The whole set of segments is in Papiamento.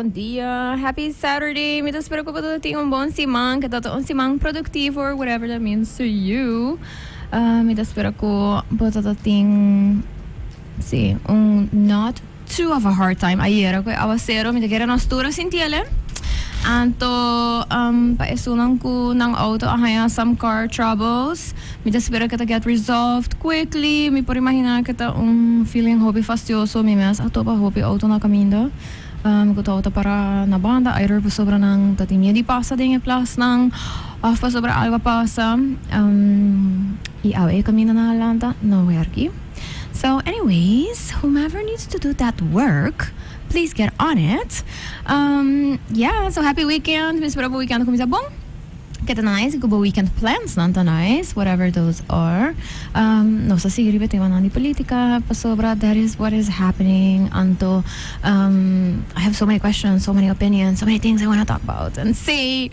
Bon dia. Happy Saturday. Mi ta spera ku bo tin un bon siman, ku ta un siman produktivo or whatever that means to you. Mi ta spera ku bo ta tin, si, un not too of a hard time ayera ku e awasero. Mi ta kere nos tur a sinti el'e. Anto pa esunnan ku nan auto a haña some car troubles, mi ta spera ku ta get resolved quickly. Mi por imaginá ku ta un feeling hopi fastioso. Mi mes a topa hopi auto na kaminda ku ta auto para na banda, either pasobra nan ta tin miedu di pasa den e plasnan òf pasobra algu a pasa. I awe e kamindanan a lanta no wèrki. So anyways, whomever needs to do that work, please get on it. Yeah, so happy weekend. Mi spera bo weekend a cuminsa bon. Ke ta nice y cu bo weekend plans nan ta nice, whatever those are. Nos ta sigui riba e temanan di politica pasobra that is what is happening. Anto I have so many questions, so many opinions, so many things I wanna talk about and say.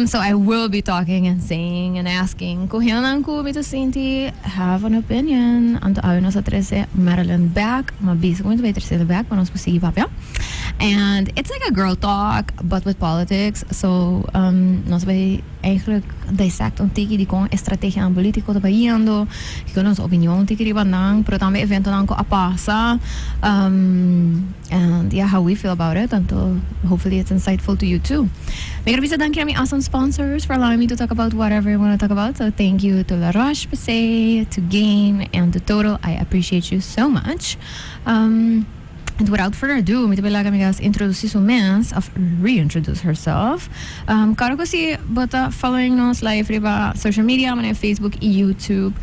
So I will be talking and saying and asking cu hendenan cu mi ta sinti have an opinion. Anto awe nos a trece Marilyn back. Mi a bisa cu mi ta bay trece el back pa nos por sigui papia. And it's like a girl talk but with politics. So nos a bay eigenlijk dissect un tiki di con e strategianan politico ta bayendo, kico nos opinion un tiki riba nan, pero tambe eventonan cu a pasa. And yeah, how we feel about it. Anto hopefully it's insightful to you too. Mi quier bisa danki na mi awesome sponsors for allowing me to talk about whatever I wanna talk about. So thank you to La Roche-Posay, to Gain, and to Total. I appreciate you so much. And without further ado, mi ta bay laga mi gas introduci su mes, of reintroduce herself. Claro cu si bo ta following nos live riba social media, manera Facebook y YouTube.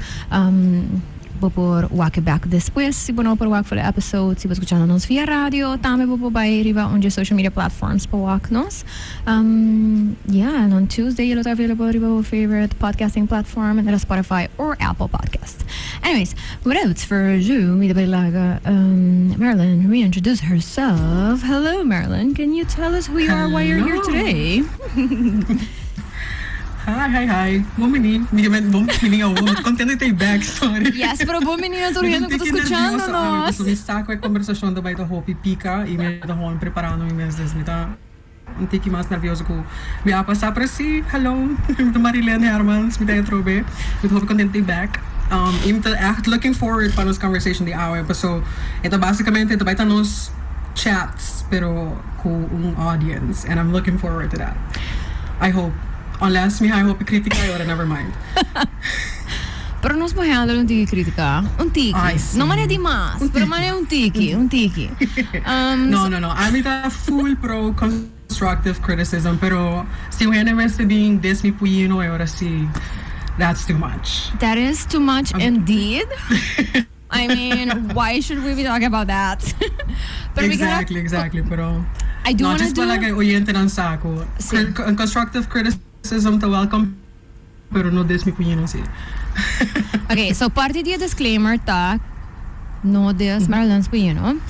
Bo por wak e bek despues si bo no por wak for e episode. Si bo skuchando nos via radio, tambe bo por bai riba un dje social media platforms pa wak nos. Yeah, and on Tuesday lo ta available riba bo favorite podcasting platform, manera Spotify or Apple Podcast. Anyways, without further ado, mi ta bai laga Marilyn reintroduce herself. Hello Marilyn, can you tell us who you are, why you're here today? Hi, hi, hi. Bon bini. Mi ke men bon bini awo. Mi ta contento di ta back, sorry. Yes, pero bon bini na tur hende ku ta skuchando nos. Mi sa ku e kombersashon ta bai ta hopi pika i mi ta gewoon preparando mi mes, dus mi ta un tiki mas nervioso ku mi a pasa. Pero si, hello, mi ta Marilyn Hermans, mi ta e atrobe. Mi ta hopi contento di back. I mi ta echt looking forward pa nos conversation di awe, paso e ta basicamente e ta bai ta nos chats pero ku un audience and I'm looking forward to that. I hope. Unless mi hay hopi critica y ora never mind. Pero nos por handle un tiki critica. Un tiki. Ay, si. No mane di mas, Un pero tiki. mane un tiki, un tiki. No, no, no. Ami ta full pro constructive criticism, pero si un hende mester bin des mi puyino e ora si, that's too much. That is too much indeed. I mean, why should we be talking about that? Pero exactly, exactly. Pero I do no, just pa laga e oyentenan sa ku sí. Constructive criticism ta welcome, pero no des mi puñino sí. Okay, so parti di e disclaimer ta no des Marilyn's puñino.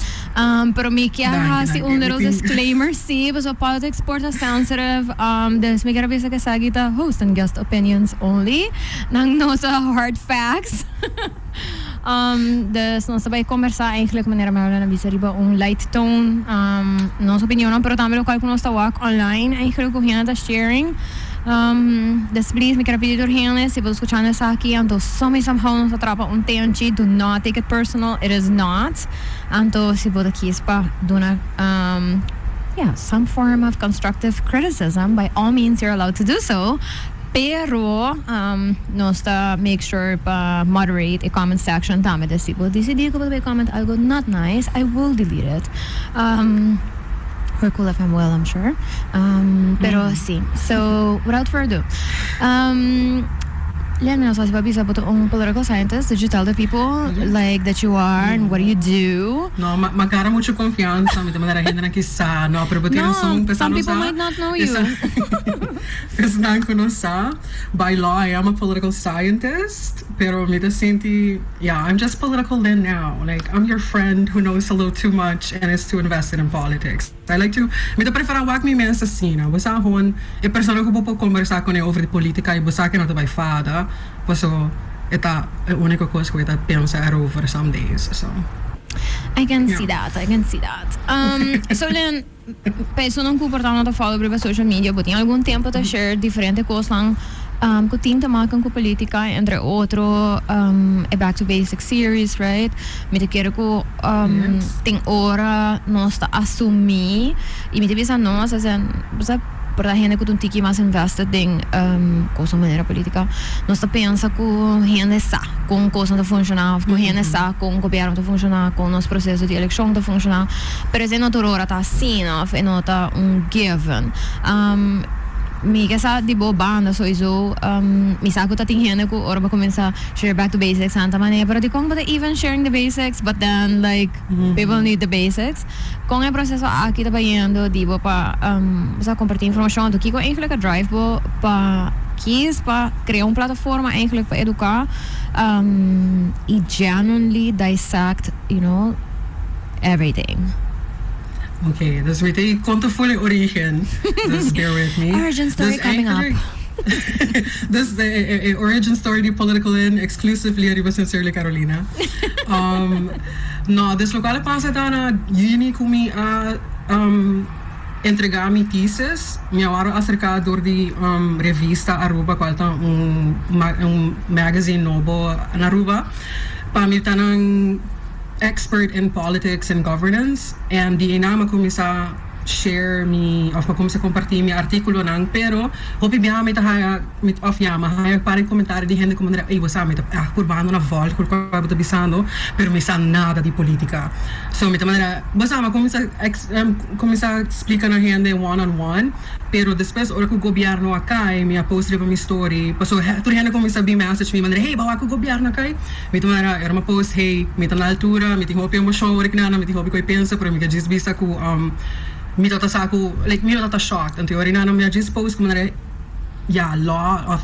Pero mi kier hasi un little disclaimer sí, pasobra politics por ta sensitive. Dus mi kier bisa ku esaki ta host and guest opinions only. Nan no ta hard facts. Dus nos ta bai kombersá eigenlijk manera Marilyn a bisa riba un light tone, nos opinionnan pero tambe lokual ku nos ta wak online eigenlijk ku hende ta sharing. Dus please mi kier a pidi tur hende si bo ta skuchando esaki anto some way somehow nos a trapa un tenchi, do not take it personal, it is not. Anto si bo ta kies pa duna yeah some form of constructive criticism by all means you're allowed to do so. Pero nos ta make sure pa moderate e comment section tambe. Dus si bo dicidi cu bo ta bay comment algo not nice, I will delete it. Or Cool FM will, I'm sure. Pero si. So, without further ado. Len, mi no sa si bo a bisa bo ta un political scientist. Did you tell the people like that you are and what do you do? No, m'a gara mucho confiansa. Mi ta manera hendenan ki sa. No, pero bo tin rason. No, some people might not know you. Esnan ku no sa, by law I am a political scientist, pero mi ta sinti, yeah, I'm just political then now. Like, I'm your friend who knows a little too much and is too invested in politics. I like to, mi ta prefera wak mi mes asina. Bo sa gewoon e persona ku bo por kombersá kuné over di politica i bo sa ke no ta bai fada, paso e ta e úniko kos ku e ta pensa erover some days, so. I can see that, I can see that. So Lynn. Pa esun ku por ta no ta follow riba social media, bo tin algun tempo ta share diferente kosnan ku tin te maken ku politica, entre otro e Back to Basics series, right? Mi ta kere ku tin ora nos ta asumi, i mi ta bisa nos as in, bo sa por ta hende ku ta un tiki mas invested den kosnan manera politica, nos ta pensa ku hende sa kon kosnan ta funciona of ku hende sa kon gobierno ta funciona, kon nos proceso di eleccion ta funciona. Pero esei no tur ora ta asina of e no ta un given. Mi ke sa di bo banda soiso, mi sa ku ta tin hende ku ora bo kuminsá share back to basics nan ta manera, pero dikon bo ta even sharing the basics? But then like people need the basics. Kon e proseso aki ta bayendo di bo pa bo sa kompartí informashon? Anto kiko eigenlijk a drive bo pa kies pa krea un plataforma eigenlijk pa eduká i genuinely dissect you know everything. Ok, dus mi ta konta for di origen, dus bear with me. Origin story Dus coming up. eigenlijk, dus de e, e origin story di Political In exclusively ariba Sincerely Carolina. No, dus lokual a pasa ta na juni ku mi a entrega mi thesis, mi a wòrdu aserká dor di Revista Aruba kual ta un magazine nobo na Aruba pa mi ta nan expert in politics and governance and di einan mi a cuminsa share mi of mi a cuminsa comparti mi articulonan, pero hopi biaha mi ta haya of ya mi a haya par di comentario di hende cu manera ey bo sa mi ta echt purbando na volg cu loke bo ta bisando pero mi sa nada di politica, so mi ta manera bo sa mi a cuminsa cuminsa splica na hende one on one. Pero despues ora ku gobierno a kai mi a post riba mi story paso tur hende kuminsa bin message mi manera hey bo wak ku gobierno a kai mi ta manera ora mi a post hey mi ta na altura mi tin hopi emocion ora ki nana mi tin hopi koe pensa pero mi ta djis bisa ku mi tabata sa ku like mi no tabata shocked anto ora nana mi a djis post ku manera ya law of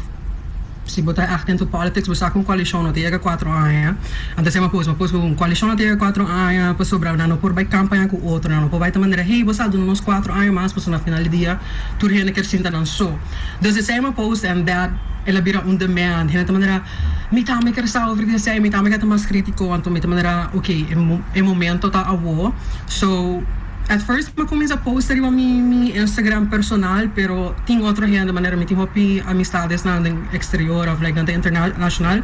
Si bo ta echt into politics bo sa ku un koalishon no ta yega kuatro aña. Anto esei mi a post, mi a post ku un koalishon no ta yega 4 aña pasobra nan no por bai kampaña ku otro, nan no por bai ta manera hey bo sa duna nos 4 aña mas pasobra na final di dia tur hende kier sinta nan so. Dus esei mi a post and that el a bira un demand, hende ta manera mi tambe kier sa over di esei, mi tambe kier ta mas kritiko, anto mi ta manera ok e momento ta awo. So at first mi a cuminsa post riba mi Instagram personal pero tin otro hende manera mi tin hopi amistadesnan den exterior of like nan ta international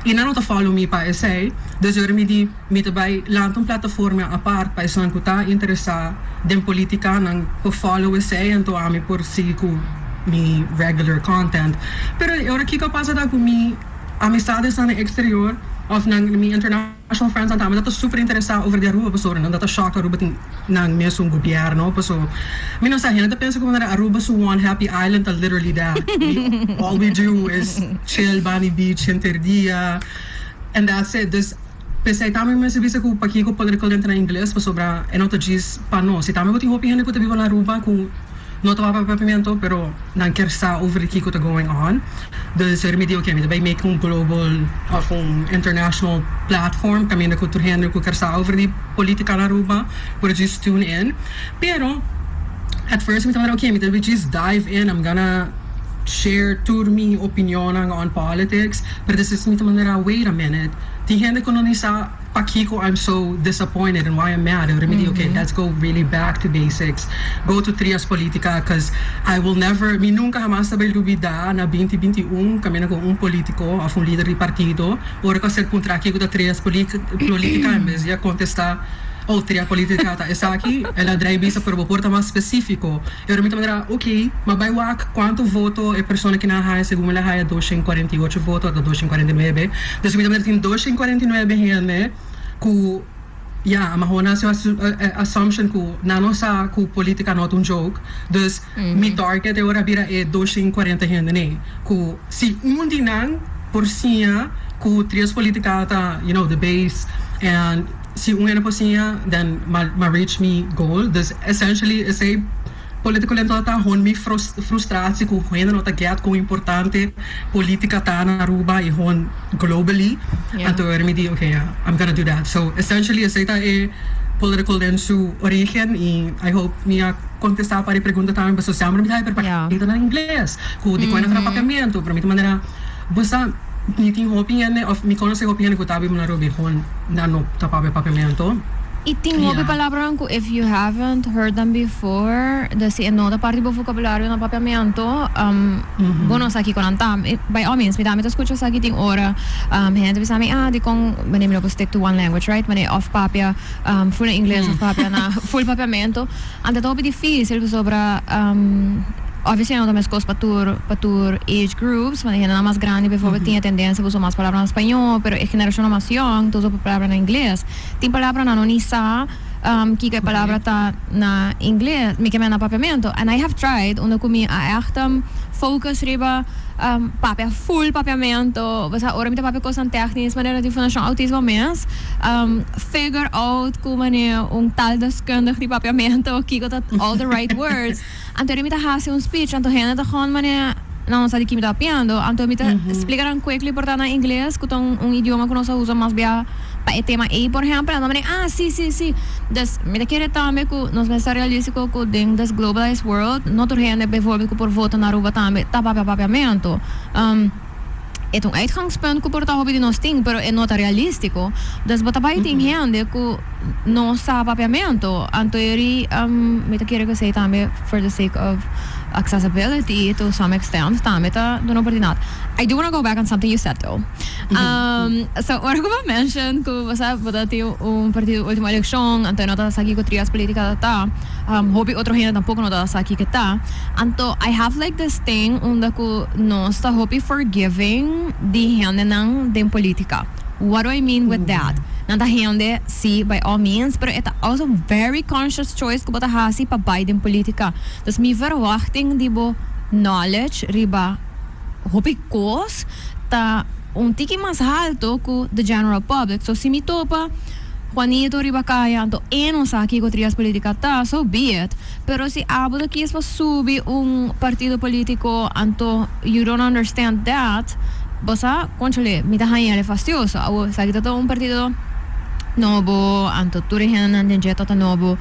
y nan no ta follow mi pa esey, dus ora mi di mi ta bay lanta un plataforma apart pa esnan cu ta interesa den politica nan por follow esey, anto ami por sigui cu mi regular content. Pero e ora kico a pasa ta cu mi amistadesnan den exterior of nan mi international friends nan tambe ta super interesa over di Aruba pasobra nan ta shock Aruba tin nan mesun gobierno paso mi no sa hende ta pensa como manera Aruba su one happy island ta literally that we all we do is chill bani beach henter dia and that's it. Dus pesey tambe mi mester bisa cu pakico political entra na ingles pasobra e no ta djis pa nos y tambe bo tin hopi hende cu ta biba na Aruba cu no ta papia papiamento pero nan kier sa over di kico ta going on. Dus mi di ok mi ta bay make un global of un international platform caminda cu tur hende cu kier sa over di politica na Aruba por just tune in. Pero at first mi tabata ok mi ta bay just dive in, I'm gonna share tur mi opinionnan on politics, pero despues mi ta manera wait a minute, tin hende cu no ni sa pakico I'm so disappointed and why I'm mad. Ora mi di ok let's go really back to basics, go to Trias Politica cause I will never, mi nunca hamas ta bay lubida na 2021 caminda cu un politico of un lider di partido ora cu a ser puntra kico ta Trias Politica en bes di a contesta oh Trias Politica ta esaki el a draai bisa pero bo por ta mas specifico. E ora mi ta manera ok ma bay wak cuanto voto e persona kinan a haya segun el a haya 248 voto ata 249, dus mi ta manera tin 249 hende cu ya a mahona haci assumption cu nan no sa cu politica no ta un joke, dus mi target e ora a bira e 240 hende nee cu si un di nan por siña cu Trias Politica ta you know the base and si un hende por siña then m'a reach mi goal. Dus essentially esey politico lento ta hon mi frustratie cu hende no ta get con importante politica ta na Aruba y hon globally. Anto ora mi di okay yeah I'm gonna do that. So essentially esey ta e political den su origen y I hope mi a contesta pa e pregunta tambe pasobra semper mi ta haña pero na ingles cu di cuenta ta papiamento pero mi ta manera bo sa mi tin hopi hende of mi conoce hopi hende cu ta biba na Aruba y hon nan no ta papia papiamento. Y tin hopi palabranan cu if you haven't heard them before, dus si e no ta parti di bo vocabulario na Papiamento, bo no sa kico nan ta. By all means, mi tambe ta scucha esaki tin ora hende ta bisa mi, ah, dicon manera mi no por stick to one language, right? Manera of papia full na Ingles of papia na full Papiamento. Anto ta hopi dificil pasobra obviously no ta mescos pa tur pa tur age groups, manera hendenan mas grandi bijvoorbeeld tin e tendencia pa usa mas palabra na Spañol, pero e generacionnan mas yong ta usa palabra na Ingles. Tin palabranan no ni sa kiko e palabra ta na ingles, mi ke men na papiamento. And I have tried, unda ku mi a ègt focus riba papia full papiamento. Bo sa ora mi ta papia kosnan tèknis manera di Fundashon Autismo mes, figure out ku manera un taaldeskundig di papiamento kiko ta all the right words. Anto mi ta hasi un speech, anto hende ta gewoon manera nan no sa di ki mi ta papiando. Anto mi ta splika nan quickly por ta na ingles, ku ta un idioma ku nos a usa mas bia pa e tema ei, por ehempel. Anto manera, ah, si, si, si. Dus mi ta kere tambe ku nos mester ta realístiko ku den this globalized world, no tur hende bijvoorbeeld ku por vota na Aruba tambe ta papia papiamento. E ta un uitgangspunt ku por ta hopi di nos tin, pero e no ta realístiko. Dus bo ta bai tin hende ku no sa papiamentu. Anto eri mi ta kere ku esei tambe for the sake of accessibility to some extent tambe ta duna oportunidat. I do wanna go back on something you said though. So ora ku bo a mention ku bo sa bo ta tin un partido ultimo elekshon anto e no ta sa kiko trias politica ta ta. Hopi otro hende tampoco no ta sa kiko ta. Anto I have like this thing unda cu nos ta hopi forgiving di hendenan den politica. What do I mean with that? Nan ta hende, si, by all means, pero e ta also very conscious choice cu bo ta haci pa bay den politica. Dus mi verwachting di bo knowledge riba hopi cos ta un tiki mas halto cu the general public. So si mi topa Juanito riba caya anto e no sa kico trias politica ta, so be it. Pero si abo ta kies pa subi un partido politico anto you don't understand that, bo sa, conchole, mi ta haña el fastioso. Awor esaki ta ta un partido nobo, anto tur e hendenan den dje ta ta nobo.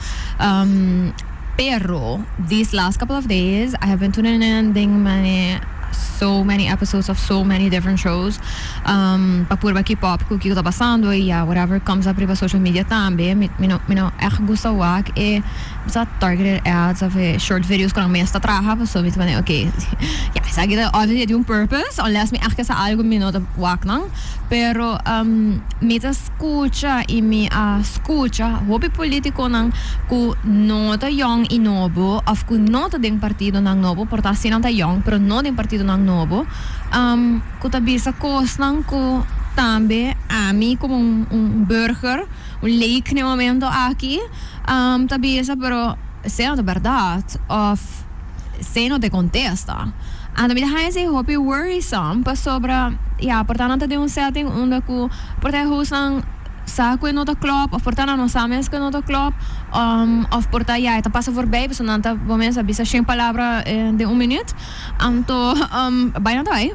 Pero these last couple of days I have been tuning in den many so many episodes of so many different shows pa purba keep up cu kico ta pasando y ya whatever comes up riba social media tambe mi mi no mi no echt gusta wak e sa targeted ads of e short videos cu nan mes ta traha pasobra mi ta pone ok ya esaki ta obviously tin un purpose unless mi echt ke sa algo mi no ta wak nan pero mi ta scucha y mi a scucha hopi politiconan cu no ta yong y nobo of cu no ta den partidonan nobo, por ta asina nan ta yong pero no den partidonan nobo, cu ta bisa cosnan cu tambe ami como un burger, un leek na e momento aki, ta bisa pero esey no ta berdad of esey no ta e contesta. Anto mi ta haña esey hopi worrisome pasobra ya por ta nan ta den un setting unda cu por ta e hostnan sa cu e no ta klop of por ta nan no sa mes cu e no ta klop of por ta ya e ta pasa voorbij pasobra nan ta bo mes a bisa shen palabra den un minuut anto bai nan ta bai.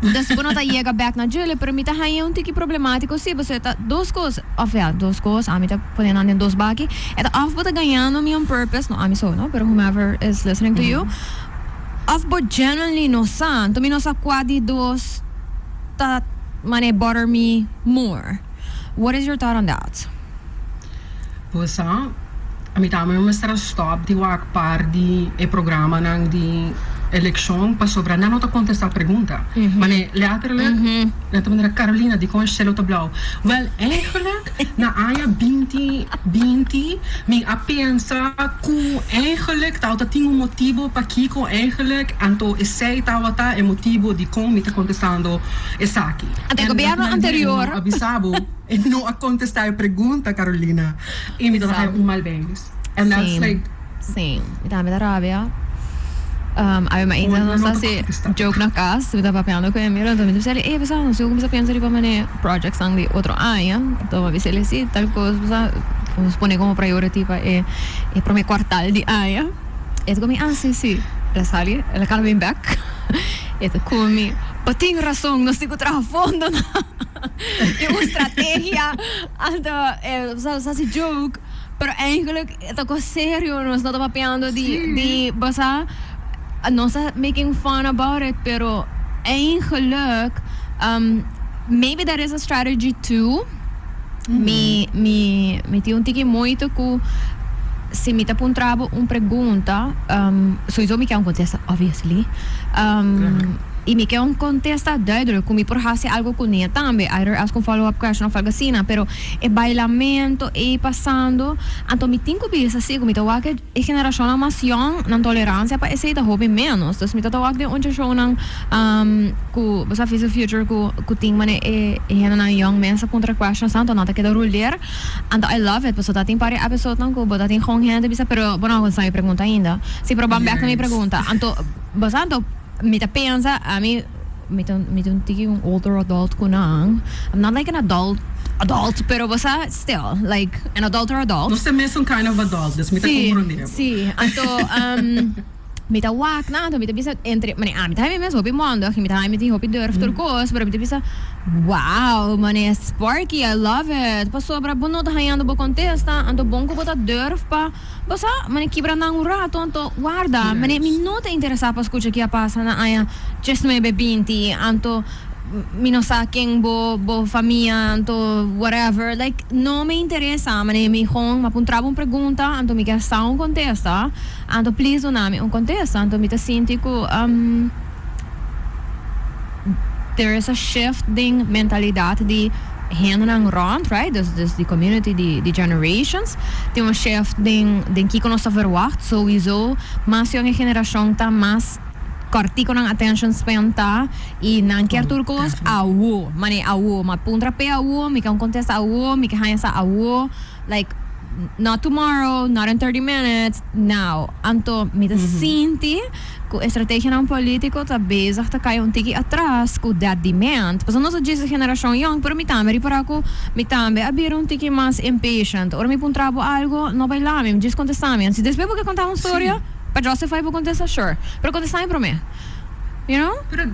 Dus bo no ta yega bek na djele pero mi ta haña un tiki problematico si pasobra e ta dos cos of ya dos cos ami ta pone nan den dos baki e ta of bo ta gañando mi on purpose no ami so no pero whomever is listening to you Of bo genuinely no sa, anto mi no sa cua di dos ta mane bother me more. What is your thought on that? Bo sa, mi tambe mester a stop di wak par di e programanan di eleccion pasobra nan no ta contesta pregunta. Mane letterlijk, nan ta manera Carolina dicon cielo ta blauw? Wel eigenlijk na aña binti binti mi a pensa cu eigenlijk tawata tin un motibo pakico eigenlijk anto esey tawata e motibo dicon mi ta contestando esaki. Anto e gobierno anterior. E no a bisa bo, e no a contesta e pregunta Carolina y mi tabata haya un mal beis and that's like. Same, mi tambe ta rabia. Awe mainta nos ta hasi joke na cas, mi ta papiando cu Emir, anto mi ta bisa ey bo sa nos tin cu cuminsa pensa riba mane projectsnan di otro aña, anto mi a bisa el si tal cos bo sa nos pone como priority pa e e prome cuartal di aña, e ta cu mi ah si si, el a sali, el a cana bin bek, e ta cu mi, bo tin rason nos tin cu traha fondo na tin un strategia, anto bo sa nos a hasi joke. Pero eigenlijk e ta cos serio, nos no ta papiando di, di, bo sa, nos ta making fun about it, pero eigenlijk, maybe that is a strategy too. Mi tin un tiki moeite ku si mi ta puntra bo un pregunta, sowieso mi ke un kontesta obviously, i mi ke un kontesta duidelijk ku mi por hasi algo kuné tambe, either ask un follow up question of algo asina, pero e bailamento ei pasando, anto mi tin ku bisa si ku mi ta wak e generashonnan mas yòn, nan tolerancia pa esei ta hopi ménos. Dus mi ta ta wak den ocho shownan ku bo sa Face the Future ku ku tin manera e hendenan yòn mes a puntra questions anto nan ta keda ruler. Anto I love it pasobra ta tin par di episodenan ku bo ta tin gewoon hende ta bisa pero bo no a kontestá mi pregunta ainda. Si pero ban bèk na mi pregunta. Anto bo sa anto mi ta pensa ami mi ta mi ta un tiki un older adult ku nan. I'm not like an adult adult pero bo sa still like an adulter adult. Nos ta mesun kind of adult dus mi ta comprende bo. Si, anto mi ta wak nan anto mi ta bisa entre mane ami ta haña mi mes hopi mondig y mi ta haña mi tin hopi durf tur cos pero mi ta bisa wow mane Sparky I love it pasobra bo no ta hañando bo contesta anto bon cu bo ta durf pa bo sa mane kibra nan un rato anto warda mane mi no ta interesa pa scucha ki a pasa na aña diesnuebe binti anto mi no sa ken bo bo famia anto whatever like no me interesa mane mi gon m'a puntra bo un pregunta anto mi kier sa un contesta anto please duna mi un contesta anto mi ta sinti cu there is a shift den mentalidad di hendenan rond right dus dus di community di di generations tin un shift den den kico nos ta verwacht souiso mas yong e generacion ta mas Kòrtico nan attention span ta y nan kier tur cos awo, mane awo, ma puntra p'e awo, mi ke un contesta awo, mi ke haña sa awo, like not tomorrow, not in 30 minutes, now. Anto mi ta sinti cu e strategianan politico ta bezig ta cay un tiki atras cu that demand. Pasobra nos a djis e generacion yong, pero mi tambe ripara cu mi tambe a bira un tiki mas impatient. Ora mi puntra bo algo, no baila mi, djis contesta mi. Si despues bo ke conta un storia. Pa justify bo contesta sure, pero contesta mi prome. You know? Pero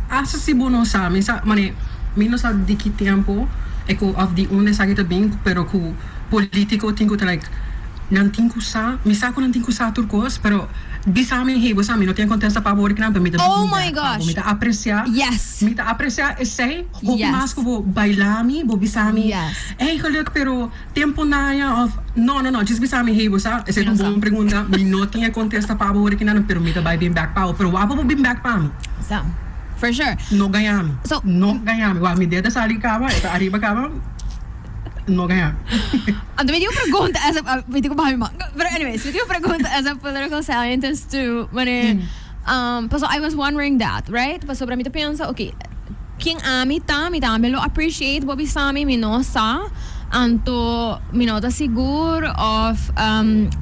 hasta si bo no sa, mi sa, mane, mi no sa di ki tempo e ku of di unda esaki ta bin, pero ku politico tin ku ta like, nan tin ku sa, mi sa ku nan tin ku sa tur kos, pero bisa mi, hey, bo sa mi no tin contesta pa bo ora kinan, pero mi ta Oh bin my back pa bo, gosh. mi ta aprecia, Yes. mi ta aprecia esey hopi mas Yes. ku bo baila mi, bo bisa mi, Yes. eigenlijk pero. Tempo naya of no no no djis bisa mi hey bo sa esei ta un bon pregunta mi no tin e contesta pa bo original pero mi ta bai bin back pa bo pero wak bo bin back pa mi. Sa for sure. No gaña mi So no gaña mi wak mi dedo sali caba e ta ariba caba no gaña mi. Anto mi tin un pregunta as a mi tin cu baha mi man pero anyways mi tin un pregunta as a political scientist too mane pasobra I was wondering that right pasobra mi ta pensa okay. Ken ami ta, mi tambe lo appreciate bo bisa mi, mi no sa, anto mi no ta sigur of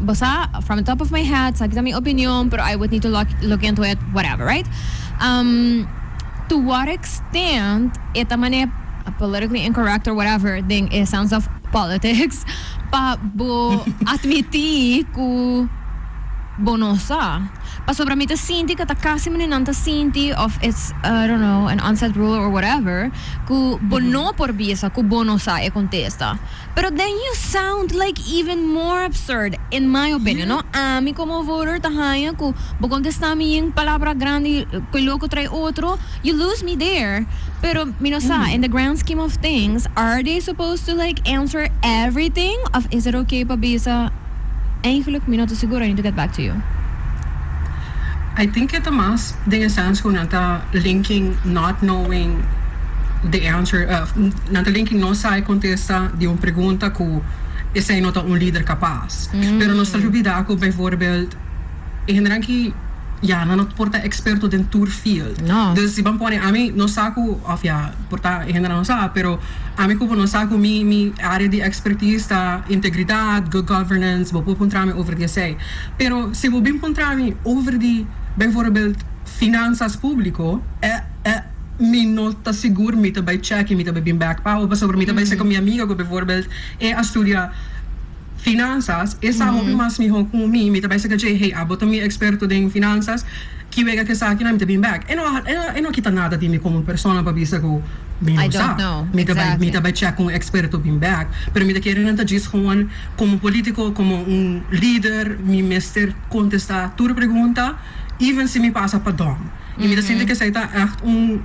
bo sa, from the top of my head, sa ki ta mi opinion, pero I would need to look look into it, whatever, right? To what extent e ta mane politically incorrect or whatever den e sense of politics pa bo admiti ku bo no sa? Pasobra mi ta sinti ku ta kasi manera nan ta sinti of it's I don't know an unsaid rule or whatever ku bo no por bisa ku bo no sa e kontesta. Pero then you sound like even more absurd in my opinion no. Ami komo voter ta haña ku bo kontesta mi yen palabra grandi ku e loko trae otro, you lose me there. Pero mi no sa in the grand scheme of things are they supposed to like answer everything of is it okay pa bisa Eigenlijk mi no ta sigur, I need to get back to you. I think e ta mas den e sense ku nan ta linking not knowing the answer, nan ta linking no sa e kontesta di un pregunta ku esei no ta un lider kapas. Pero nos ta lubida ku bijvoorbeeld e hendenan ki ya nan no por ta experto den tur field. No. Dus si ban pone ami no sa ku of ya por ta e hendenan no sa pero ami ku bo no sa ku mi mi area di expertise ta integridad, good governance, bo por puntra mi over di esei. Pero si bo bin puntra mi over di bijvoorbeeld finanzas publico eh eh mi no ta sigur mi ta bai check y mi ta bai bin back pa bo pasobra mi ta bai ser ku mi amiga ku bijvoorbeeld e a studia Finanzas, e sa hopi mas miho ku mi, mi ta bai saka dje, hey, abo ta mi eksperto den finanzas, ki wega ku esaki nan mi ta bin bek. E no e no kita nada di mi komo persona pa bisa ku mi no sa. Mi ta bai mi ta bai chèk ku un eksperto bin bek. Pero mi ta kere nan ta djis gewoon komo politiko, komo un lider mi mester kontestá tur pregunta, even si mi pasa pa dòm. I mi ta sinti ku esei ta ègt un.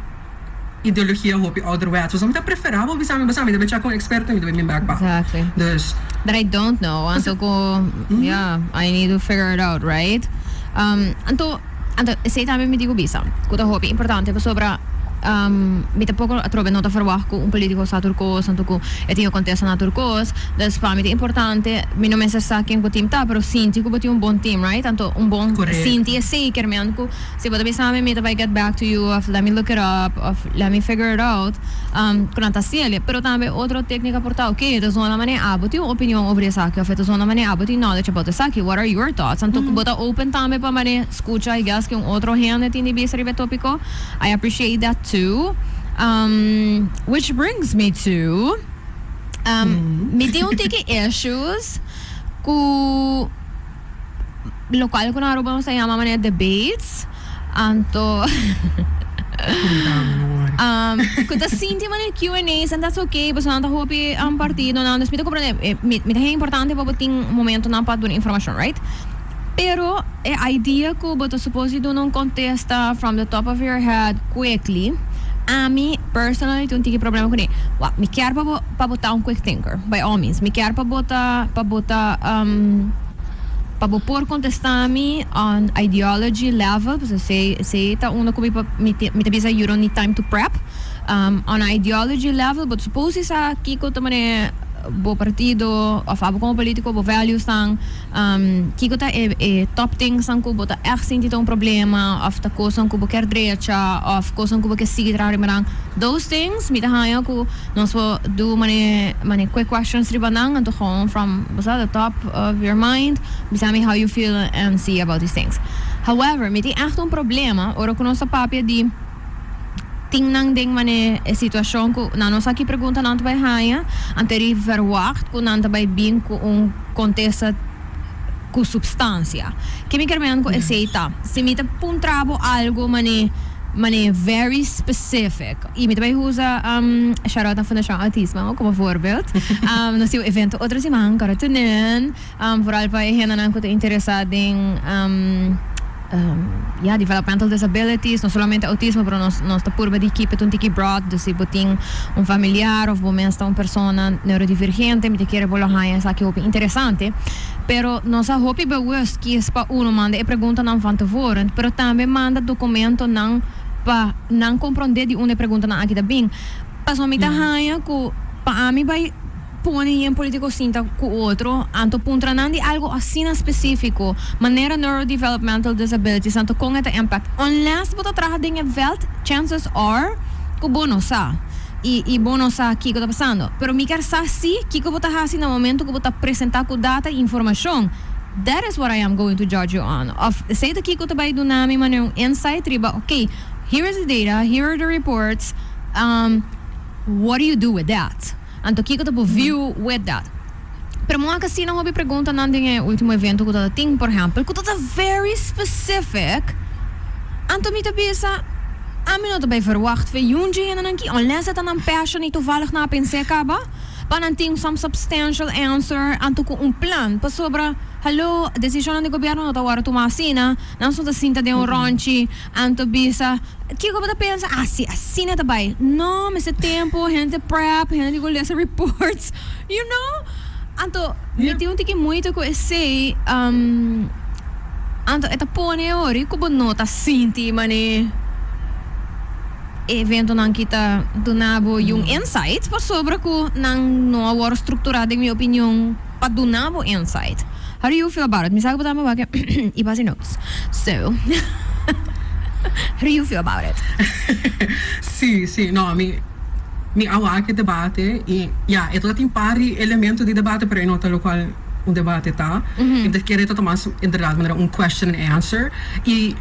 ideologia hopi ouderwets. So mi ta prefera bo bisa mi, bo sa mi ta bay check un experto, mi ta bay bin back pa. Dus. That I don't know, anto cu, yeah, I need to figure it out, right? Anto, anto esey tambe mi tin cu bisa, cu ta hopi importante pasobra mi tampoco atrobe no ta verwacht cu un politico sa tur cos, anto cu e tin e contesta na tur cos. Dus pa mi ta importante, mi no mester sa ken cu team ta, pero sinti cu bo tin un bon team, right? Anto un bon, sinti esey kermen cu si bo ta bisa mi, mi ta bay get back to you of let me look it up of let me figure it out, cu nan ta haciele. Pero tambe otro tecnica por ta, ok, e ta zona manera abo tin un opinion over esaki of e ta zona manera abo tin knowledge about esaki, what are your thoughts? Anto cu bo ta open tambe pa manera scucha I guess cu un otro hende tin di bisa riba e topico. I appreciate that too. Which brings me to, mi tin un tiki issues cu Locual cu na Aruba nos ta yama manera debates, anto cu ta sinti manera Q and A's and that's okay pasobra nan ta hopi partidonan, dus mi ta comprende, mi ta haya importante pa bo tin momentonan pa duna informacion, right? Pero e idea cu bo ta suppose di duna un contesta from the top of your head quickly, ami personally tin un tiki problema cune. Wak, mi kier pa bo pa bo ta un quick thinker, by all means, mi kier pa bo ta pa bo ta. Pa bo por contesta mi on ideology level, pasobra esey esey ta uno cu mi pa mi mi ta bisa you don't need time to prep, on ideology level bo ta suppose di sa kico ta mane bo partido of abo como politico bo values nan, kico ta e e top things nan cu bo ta echt sinti ta un problema of ta cosnan cu bo kier drecha of cosnan cu bo kier sigui traha riba nan, those things mi ta haya cu. Nos por do mane mane quick questions riba nan anto gewoon from bo sa the top of your mind bisa mi how you feel and see about these things. However mi tin echt un problema ora cu nos ta papia di tin nan den mane e situacion cu nan no sa ki pregunta nan ta bay haya anto eri verwacht cu nan ta bay bin cu un contesta cu substancia. Ke mi kermen cu esey ta? Si mi ta puntra bo algo mane mane very specific. Y mi ta bay usa shout out na Fundacion Autismo como voorbeeld. Nos tin un evento otro siman, kora tunen, vooral pa e hendenan cu ta interesa den ya developmental disabilities, no solamente autismo pero nos nos ta purba di keep it un tiki broad, dus si bo tin un familiar of bo mes ta un persona neurodivergente mi ta kere bo lo haya esaki hopi interesante. Pero nos a hopi bewust kies pa uno manda e preguntanan van tevoren, pero tambe manda documentonan pa nan komprondé di unda e preguntanan aki ta bin. Pasobra mi ta haña ku pa ami bai pone yen polítiko sinta ku otro, anto puntra nan di algu asina spesífiko, manera neurodevelopmental disabilities, anto kon e ta impact. Unless bo ta traha den e vèlt, chances are ku bo no sa. I i bo no sa kiko ta pasando. Pero mi kier sa sí kiko bo ta hasi na momento ku bo ta presentá ku data i informashon. That is what I am going to judge you on. Of esei ta kiko ta bai duna mi manera un insight riba, ok, here is the data, here are the reports, what do you do with that? Anto kiko ta bo view with that? Pero mi wak asina hopi preguntanan den e ultimo evento ku ta tin, por ehempel, ku ta ta very specific, anto mi ta bisa, ami no ta bai verwacht fe yunchi hendenan ki, unless e ta nan passion i toevallig nan a pens'é kaba. Pa nan tin some substantial answer anto cu un plan pasobra hallo decisionnan di gobierno no ta worde tuma asina nan so ta sinta den un ronchi anto bisa kico bo ta pensa ah si asina ta bay no mester tempo hende prep hende tin cu lesa reports you know anto mi tin un tiki moeite cu esey anto e ta pone ori cu bo no ta sinti mane. E eventonan ki ta duna bo yun insight pasobra ku nan no a wòrdu strukturá den mi opinion pa duna bo insight. How do you feel about it? Mi sa ku bo ta wak i basi notes. So, how do you feel about it? Sí, sí. No, mi mi a wak e debate i ya, e ta tin par di elemento di debate pero e no ta lokual un debate ta. Mi ta kere ta ta mas inderdaad manera un question and answer i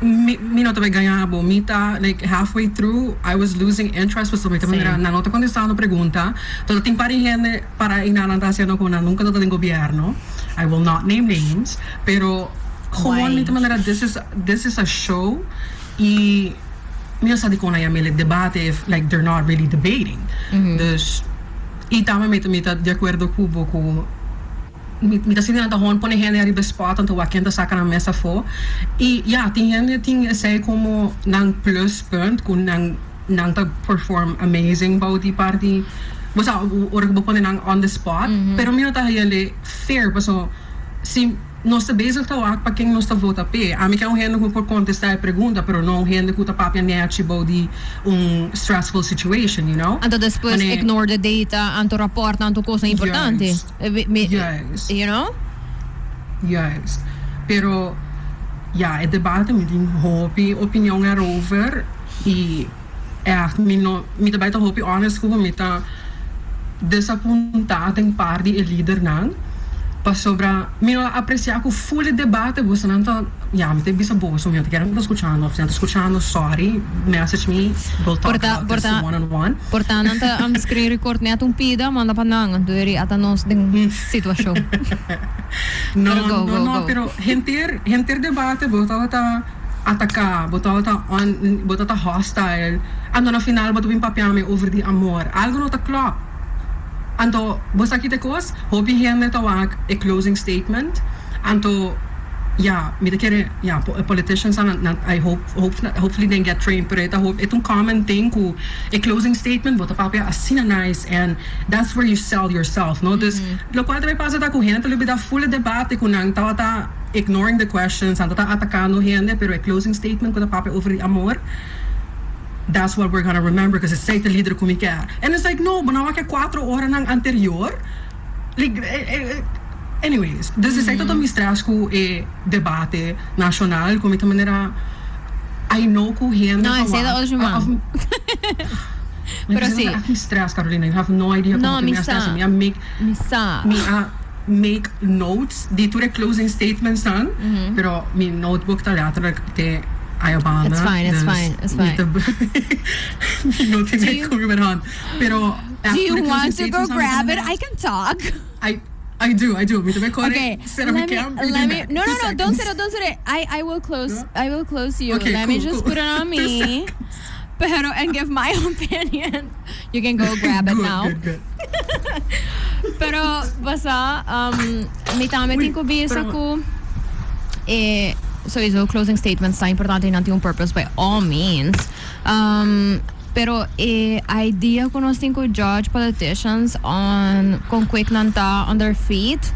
Mi mi no ta bay gaña bo, mi ta like halfway through I was losing interest pasobra mi ta manera nan no ta contestando pregunta, todo tin par di hende para eynan nan ta haciendo cu nan nunca ta den gobierno, I will not name names, pero gewoon mi ta manera this is this is a show y mi no sa dicon nan yam'e debate if like they're not really debating, dus y tambe mi ta mi ta di acuerdo cu bo cu. Mi ta sinti nan ta hon pone hende ariba e spot anto wak ken ta saka nan mes afo. I ya, tin hende tin esei komo nan pluspunt ku nan Nan ta perform amazing bou di parti, bo sa, ora ku bo pone nan on the spot, pero mi no ta hende fair paso si nos ta bezig ta wak pa ken nos ta vota p'e. Ami ke un hende ku por kontestá e pregunta, pero no un hende ku ta papia nechi bou di un stressful situation, you know. Anto despues Mane ignore the data, anto rapòrtnan, anto kosnan importante. Juist, Mi, juist. you know? Juist. Pero ya, e debate mi tin hopi opinion erover. I ègt mi no, mi ta bai ta hopi honest ku bo, mi ta desapuntá den par di e lidernan, pasobra mi no a apresiá ku ful e debate bosonan ta, ya mi ta bisa boso, mi no ta kere nan ta skuchando òf si nan ta skuchando sorry, message me, we'll talk Por ta, about por this ta, one on one. por ta nan ta screen record net un pida manda pa nan, anto eri ata nos den situashon. No, Pero go, no, go, no, go. pero henter, henter debate bo tabata. Ataká, bo tabata on, bo tabata hostile, anto na final bo ta bin papia mi over di amor. Algo no ta klòp. Anto, bo sa kita kos? Hopi hende ta wak e closing statement, anto, ya, mi ta kere, ya, e politicians nan, nan, I hope, hope, hopefully they get trained, pero e ta hopi, e ta un common thing ku e closing statement bo ta papia asina nice and that's where you sell yourself, no? Dus, lokual ta bay pasa ta ku hende ta lubida full e debate ku nan tabata. Ignoring the questions, nan ta ta atakando hende, pero e closing statement ku ta papia over di amor, that's what we're gonna remember, cause esei ta lider ku mi kier. And it's like, no, bo no a wak e cuatro oranan anterior? Like, anyways, dus esei ta ta mi stress ku e debate nashonal, ku mi ta manera, I know ku hende No, ta esei ta wak, otro man. of, mi Pero ta si. echt mi stress, Carolina, you have no idea No, komo mi mi a stress, sa. mi a make, Mi sa. mi a. Make notes di tur e closing statements nan, pero mi notebook ta letterlijk te ayabanda. It's fine, it's dus fine, it's mi fine. ta mi no tin Do e you ku mi hand. Pero Do echt tur you e closing want to go statements nan mi ta grab it? manera I can talk. I I do, I do. Mi ta bay kore Okay, set up mi let me camp, mi let ta me back. no Two no no don't seconds. set up, don't set it. I I will close No? I will close you. Okay, Let me cool, just cool. put it on Two me. seconds. Pero and give my opinion. You can go grab it Good, now. good, good. Pero basa, um, mi tambe Uy, tin ku bisa pero ku e sowieso closing statements ta importante y nan tin un purpose by all means. Um, pero e idea ku nos tin ku judge politicians on kon quick nan ta on their feet,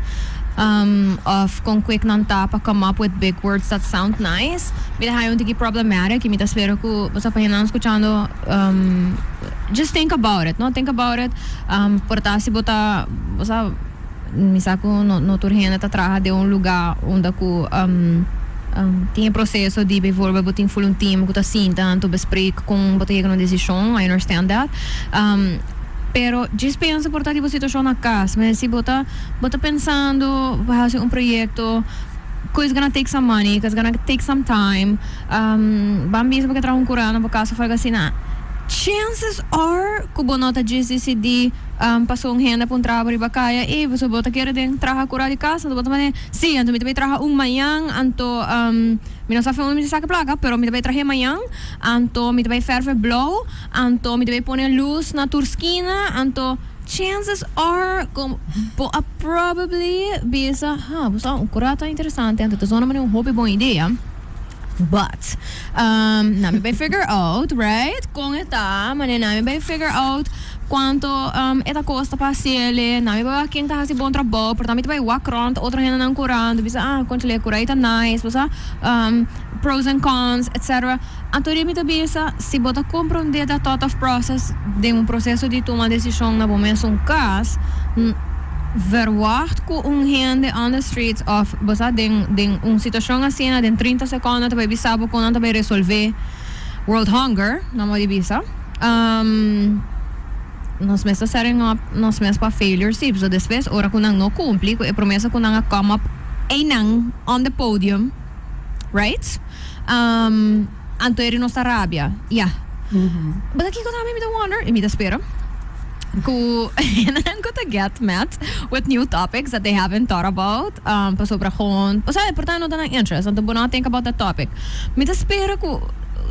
um, of kon quick nan ta pa come up with big words that sound nice, mi ta haya un tiki problematic y mi ta spera ku, bo sa, pa hendenan skuchando, um, just think about it, no? Think about it. Um, por ta si bo ta, bo sa, mi sa ku no, no tur hende ta traha den un lugá unda ku, um, um, tin e proseso di bijvoorbeeld bo tin full un team ku ta sinta anto bespreek kon bo ta yega na un desishon, I understand that. Um, pero djis pensa por ta di bo situashon na kas, me si bo ta, bo ta pensando pa hasi un proyekto ku is gonna take some money, ku is gonna take some time, Um, ban bisa bo ke traha un kura na bo kas of algo asina, chances are ku bo no ta djis disidí um paso un hende puntra bo riba kaya, ey, pasobra bo ta kere den traha kura di kas, anto bo ta manda, sí, anto mi ta bai traha un mañan, anto um mi no sa unda mi ta saka plaka, pero mi ta bai trah'é mañan, anto mi ta bai verf e blou, anto mi ta bai pone lus na tur skina, anto chances are ku bo a probably bisa, ha, bo sa un kura ta interesante, anto ta zona manera un hopi bon idea. But, um, na mi bai figure out, right? Kon e ta, mane na mi bai figure out kuanto um, e ta kosta pa hasiele, na mi bai wak ken ta hasi bon trabou, por ta mi ta bai wak rond otro hendenan kurando, bisa, ah, konchale, e kura ei ta nice, bo sa, um, pros and cons, etcetera. Anto di mi ta bisa, si bo ta komprondé dat thought of process den un proseso di tuma desishon na bo mesun kas, Verwacht ku un hende on the streets of bo sa den den un situashon asina den 30 sekondo ta bai bisa bo kon nan ta bai resolve world hunger, nan bo di bisa. Nos mes ta setting up nos mes pa failure si, pasobra despues ora ku nan no kumpli ku e promesa ku nan a come up einan on the podium, right? Anto eri nos ta rabia, ya. But kiko tambe mi ta wonder i mi ta spera ku hendenan ku ta get met with new topics that they haven't thought about pasobra gewoon, osea por ta no ta nan interest anto bo no a think about that topic. Mi ta spera ku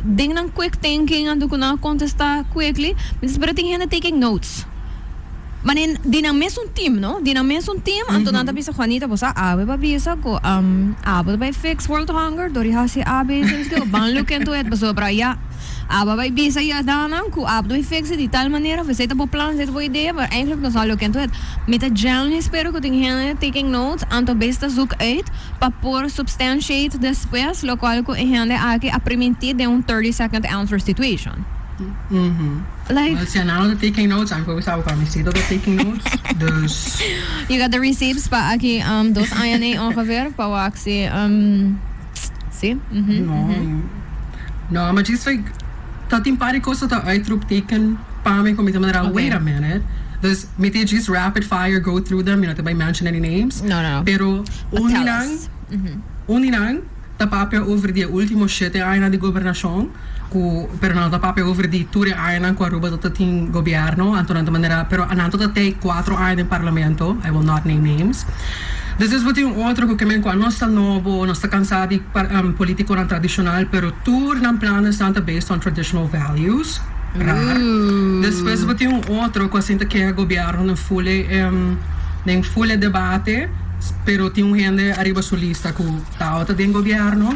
den nan quick thinking anto ku nan a contesta quickly, mi ta spera tin hende taking notes. Mane di nan mesun team no, di nan mesun team anto nan ta bisa Juanita bo sa awe ba bisa ku abo ta bai fix world hunger dor di hasi A B C Q ban look into it pasobra ya. Abo bay bisa y adanan cu abo ta bay fixe di tal manera of esey ta bo plan, esey ta bo idea, maar eigenlijk nos a look into it. Mi ta genuinely spera cu tin hende taking notes anto bes ta zoek uit pa por substantiate despues locual cu e hende aki a priminti den un 30 second answer situation. Like. Well, si a nan no ta taking notes, ami por bisa bo cu ami si ta taking notes, dus. You got the receipts pa aki dos aña nee ongeveer pa wak si si. No, no, maar just like ta tin par di cos ta uitroepteken pa mi cu mi ta manera wait a minute. Dus mi tin just rapid fire go through them, mi no ta bay mention any names. No, no. Pero But un di tell nan, us. un di nan ta papia over di e ultimo shete añanan di gobernacion cu pero nan no ta papia over di tur e añanan cu Aruba ta tin gobierno, anto nan ta manera pero nan ta tey cuatro aña den parlamento, I will not name names. Despues bo tin un otro cu ke men cu a nos ta nobo, nos ta cansa di politiconan tradicional pero tur nan planesnan ta based on traditional values, raar. Despues bo tin un otro cu a sinta keha gobierno den ful e den ful e debate pero tin un hende ariba su lista cu ta ota den gobierno,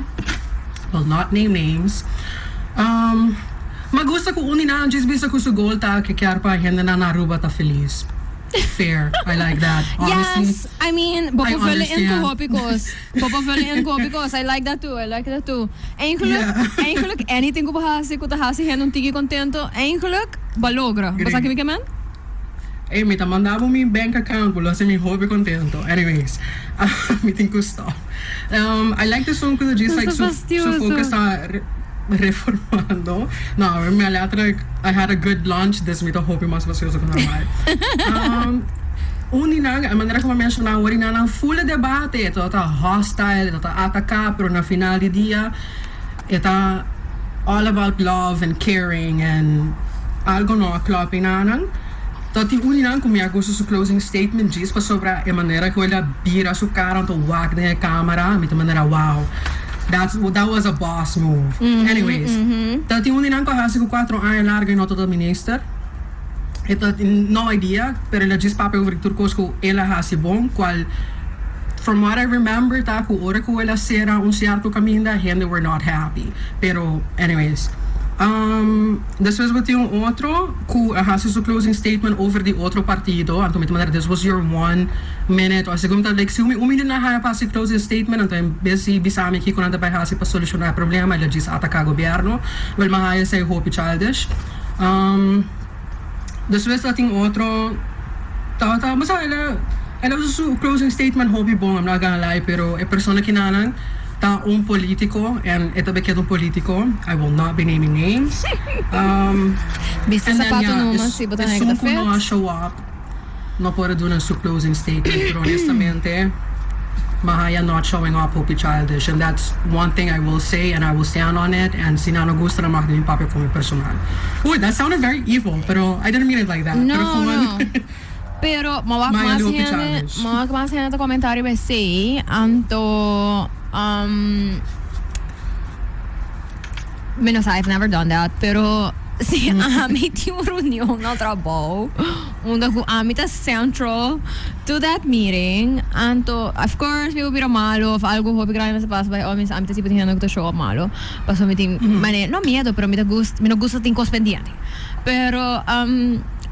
will not name names. Ma gusta cu un di nan djis bisa cu su goal ta ke kier pa hendenan na Aruba ta feliz. Fair, I like that. Honestly, Yes, I mean, bo I por vullen in cu understand. hopi cos. Bo por vullen in cu hopi cos. I like that too, I like that too. Eigenlijk, eigenlijk anything cu bo haci cu ta haci hende un tiki contento, eigenlijk bo a logra. Bo sa Great. kico mi ke men? Ey, mi ta manda bo mi bank account, bo lo haci mi hopi contento. Anyways, mi tin cu stop. I like this one cu ta djis Nos like ta su, su fastioso. focus ta re- reformando. No, mi a letterlijk, I had a good lunch, dus mi ta hopi mas fastioso cu normal. Un di nan, e manera cu mi a menciona awor, di nan nan full e debate, e ta hostile, e ta ataca, pero na final di dia e ta all about love and caring and algo no a klop einan. Ta tin un di nan cu mi a gusta su closing statement djis pasobra e manera cu el a bira su cara anto wak den e camera, mi ta manera wow, that's, that was a boss move. Anyways, ta tin un di nan cu a haci cu cuatro aña largo e no ta minister. E ta tin no idea, pero el a djis papia over di tur cos cu el a haci bon, cual from what I remember ta cu ora cu el a cera un cierto caminda hende were not happy. Pero anyways, despues bo tin un otro cu a haci su closing statement over di otro partido, anto mi ta manera this was your one minute, o segun mi ta like si un minuut nan haya pa haci closing statement anto en bes di bisa mi kico nan ta bay haci pa soluciona e problema el a djis ataca gobierno, wel mi a haya esey hopi childish. Despues ta tin otro tabata bo sa el a el a usa su closing statement hopi bon I'm not gonna lie pero e persona kinanan ta un politico en e ta bekend un politico I will not be naming names Bisti and then sapato ya numa si bo ta esun hekta ku no a fit. show up no por a duna su closing statement pero honestamente Mahaya not showing up hopi childish and that's one thing I will say and I will stand on it and si nan no gusta nan mag di mi papia con mi personal. Uy that sounded very evil pero I didn't mean it like that No, pero gewoon no. Pero mi a wak Mahaya mas hopi hende, childish. mi a wak mas hende ta comenta riba esey, anto Mi no sa, I've never done that, pero si ami tin un reunion na trabou unda cu ami ta central to that meeting, anto of course mi por bira malo of algo hopi grandi mester pasa, by all means ami ta tipo di hende cu ta show up malo, pasobra mi tin mane, no miedo, pero mi ta gust, mi no gusta tin cos pendiente. Pero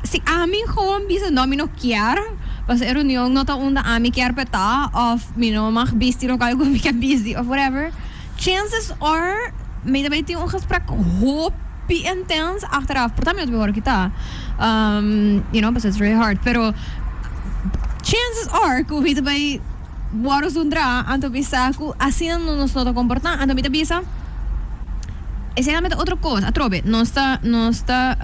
si ami gewoon bisa no mi no kier, pasobra e reunion no ta unda ami kier pa e ta of mi no mag bisti locual cu mi kier bisti of whatever. Chances are mi ta bay tin un gesprek hopi intens achteraf. Por ta mi no ta bay worde kita. You know, pasobra it's really hard. Pero chances are cu mi ta bay worde zundra anto bisa cu asina no nos no ta comporta. Anto mi ta bisa esey tambe ta otro cos. Atrobe nos ta nos ta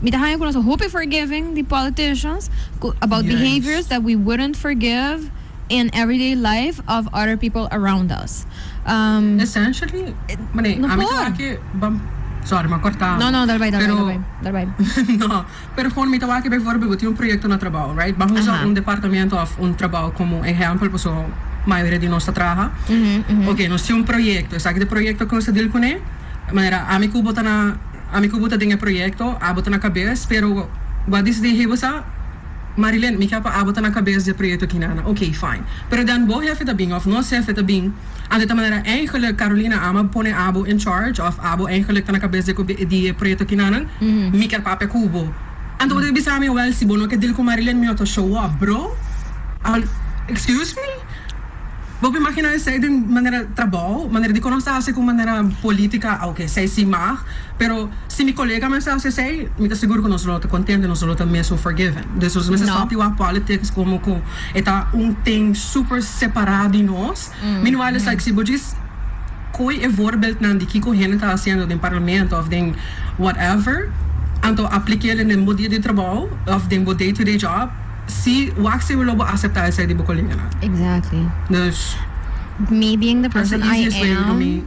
mi ta haña cu nos ta hopi forgiving di politicians cu about behaviors that we wouldn't forgive. In everyday life of other people around us. Essentially, mane, No ami por. ta wak ban, sorry, m'a corta. No, no, dal bai, dal bai, Pero, dal bai, dal bai. no, pero gewoon mi ta wak bijvoorbeeld, bo tin un proyecto na trabou, right? Ban usa un departamento of un trabou como ehempel, pasobra mayoria di nos ta traha. Ok, nos tin un proyecto, esaki ta e proyecto cu nos ta deal cune, manera ami cu bo ta na, ami cu bo ta den e proyecto, abo ta na cabes, pero bo a dicidi, hey, bo sa? Marilyn, mi ke pa abo ta na kabes di e proyekto kinana. Ok, fine. Pero dan bo hefe ta bin of nos hefe ta bin, anto ta manera eigenlijk Carolina ama pone abo in charge of abo eigenlijk ta na kabes di e di e proyekto kinanan, mi kier papia ku bo. Anto bo ta bisa mi, well, si bo no ke deal ku Marilyn mi no ta show up, bro. Excuse me? Bo por imagina esei den manera trabou, manera di konos ta hasi ku manera politica, ok, esei si mag, pero si mi colega mester hasi esei, mi ta sigur ku nos lo ta contento y nos lo ta mesun forgiven. Dus nos mester stop di wak politics como ku e ta un thing super separa di nos. Meanwhile it's like si bo djis koy e voorbeeldnan di kiko hende ta hasiendo den parlamento of den whatever, anto aplikel den bo dia di trabou of den bo day to day job, si wak si lo bo acepta esei di bo coleganan. Exactly. Dus Me being the that's the person I easiest way to am, me.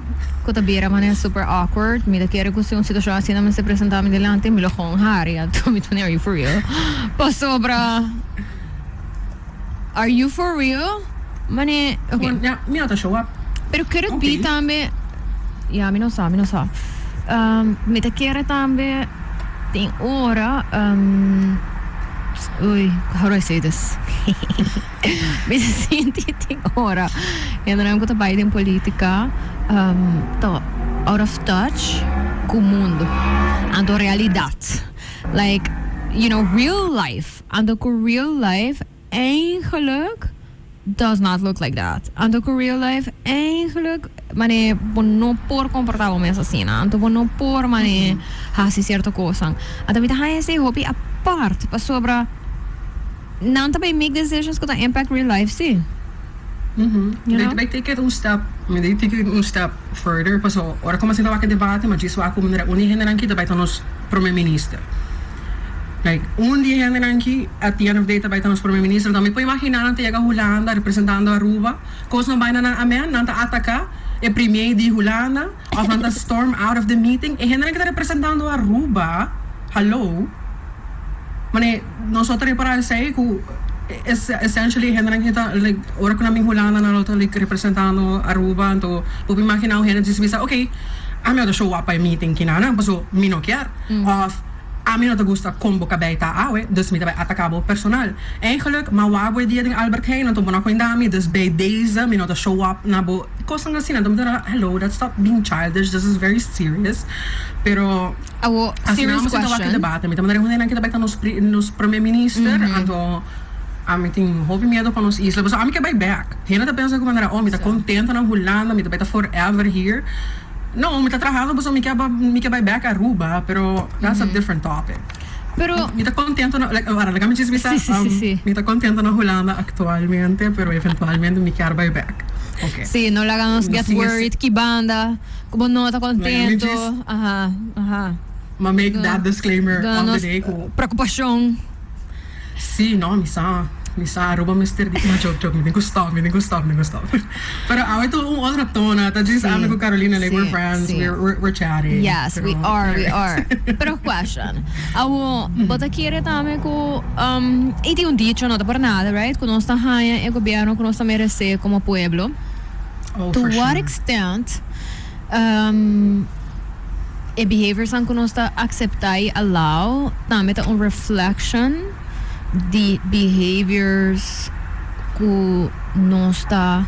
ku ta bira manera super awkward, mi ta kere ku si un situashon asina mester presenta mi dilanti, mi lo gewoon hari, anto mi ta manera, are you for real? Pasobra, are you for real? Mane, ok. Gewoon, ja, mi no ta show up. Pero could it be Ok. tambe, ya mi no sa, mi no sa. Mi ta kere tambe tin ora, uy, how do I say this? Mi ta sinti tin ora hendenan ku ta bai den politica ta out of touch ku mundo, anto realidad. Like, you know, real life, anto ku real life eigenlijk does not look like that. Anto ku real life eigenlijk mane bo no por komportá bo mes asina. Anto bo no por mane hasi sierto kosnan. Anto mi ta haña esei hopi apart pasobra nan ta bay make decisions ku ta impact real life si. You know? Bay take it un step, mi bay take it un step further paso ora ku mi a sinta wak e debate mi a djis wak ku manera un di e hendenan aki ta bay ta nos prome minister. Like, un di e hendenan aki at the end of day ta bai ta nos prome minister. Anto mi por imagina nan ta yega Hulanda representando Aruba, kos no bai na nan amen, nan ta ataka e premier di Hulanda of nan ta storm out of the meeting. E hendenan ki ta representando Aruba, hallo, mane nos no ta repara esei ku essentially e hendenan ki ta like ora ku nan bin Hulanda nan lo ta like representando Aruba. Anto bo por imagina un hende bisa ok, ami no ta show up pa e meeting kinanan paso mi no kier of Ami no ta gusta kon bo kabei ta awe, dus mi ta bai ataka bo personal. Eigenlijk, m'a wak bo e dia den Albert Heijn, anto bo no a kuenda mi, dus bij deze mi no ta show up na bo kosnan asina. Anto mi ta ra, hello, that's not being childish, this is very serious. Pero Awo, asina serious amo sinta wak e question. debate. Mi ta manda hundenan ke ta bai ta nos pri, nos prome minister, anto ami tin hopi miedo pa nos isla, pasobra ami ke bai bek. Hende ta pensa ku manera, oh, mi ta kontento na Hulanda, mi ta bai ta forever here. No, mi ta trahando pasobra mi ke mi ke bai bek Aruba, pero that's a different topic. Pero Mi ta contento na, like, ora, laga mi djis bisa, Sí, sí, sí, sí. mi ta contento na Hulanda actualmente, pero eventualmente mi kier bai bek. Okay. Sí, no laga nos No get sin ese- worried ki banda, ku bo no ta Laga mi contento. djis- Aha, aha. Ma make Duna- that disclaimer duna of the nos day ku preocupacion. Sí, no, mi sa, mi sa Aruba mester di, no, joke, joke, mi tin ku stop, mi tin ku stop, mi tin ku stop. Pero awe ta un otro tono, ta djis Sí, ami ku Carolina, like we're sí, friends, sí. we're, we're, we're chatting. Yes, we Pero, are, we anyways. are. Pero question, awo, bo ta kere tambe ku, um, i tin un dicho, no ta por nada, right? Ku nos ta haña e gobierno ku nos ta meresé komo pueblo. Oh, To for what sure. extent, um, E behaviors-nan ku nos ta akseptá i allow tambe ta un reflection di behaviors ku nos ta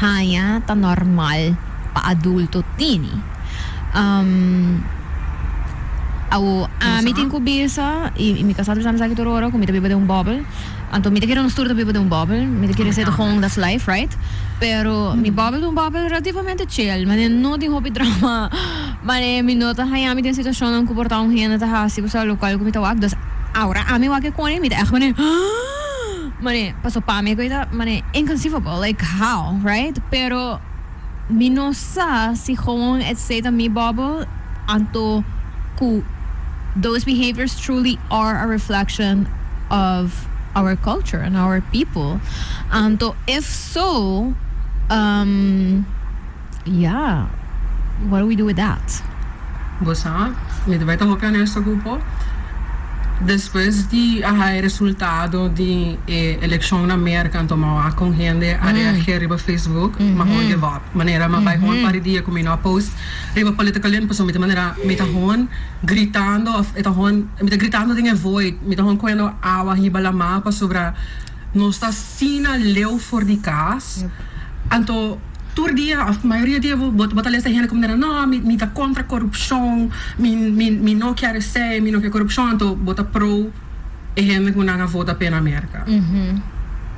haña ta normal pa adulto tini. Awo ami tin ku bisa i mi kasá ta bisa mi esaki tur ora ku mi ta biba den un bubble. Anto mi ta kere nos tur ta biba den un bubble, mi ta kere esei ta gewoon that's life, right? Pero mi bubble ta un bubble relativamente chill, mane no tin hopi drama, mane mi no ta haña mi den situacionnan cu por ta un hende ta haci bo sa locual cu mi ta wak, dus awor ami wak e cone mi ta echt mane mane paso pa mi e ta mane inconceivable, like how, right? Pero mi no sa si gewoon esei ta mi bubble anto cu those behaviors truly are a reflection of our culture and our people anto if so um yeah what do we do with that? Bo sa, mi ta bai ta hopi honesto cu bo. Despues di a haya resultado di e eleccion na Merca anto m'a wak con hende a reageer riba Facebook, m'a gewoon give up. Manera m'a bay gewoon par di dia cu mi no a post riba Political In pasobra mi ta manera mi ta gewoon gritando of e ta gewoon mi ta gritando den e void, mi ta gewoon coyendo awa hiba lama pasobra nos ta asina leu for di cas. Anto tur dia of mayoria dia bo bo ta lesa hende ku manera no mi mi ta kontra korupshon mi mi mi no kier esei mi no kier korupshon anto bo ta pro e hende ku nan a vota p'e na Merka.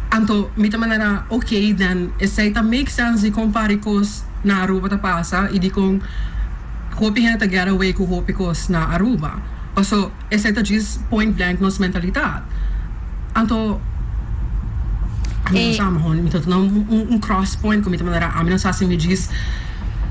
Anto mi ta manera ok den esei ta make sense dikon pari kos na Aruba ta pasa i dikon hopi hende ta get away ku hopi kos na Aruba paso Esei ta djis point blank nos mentalitat. Anto ami no sa mehor mi ta tuna un cross point ku mi ta manera ami no sa si mi djis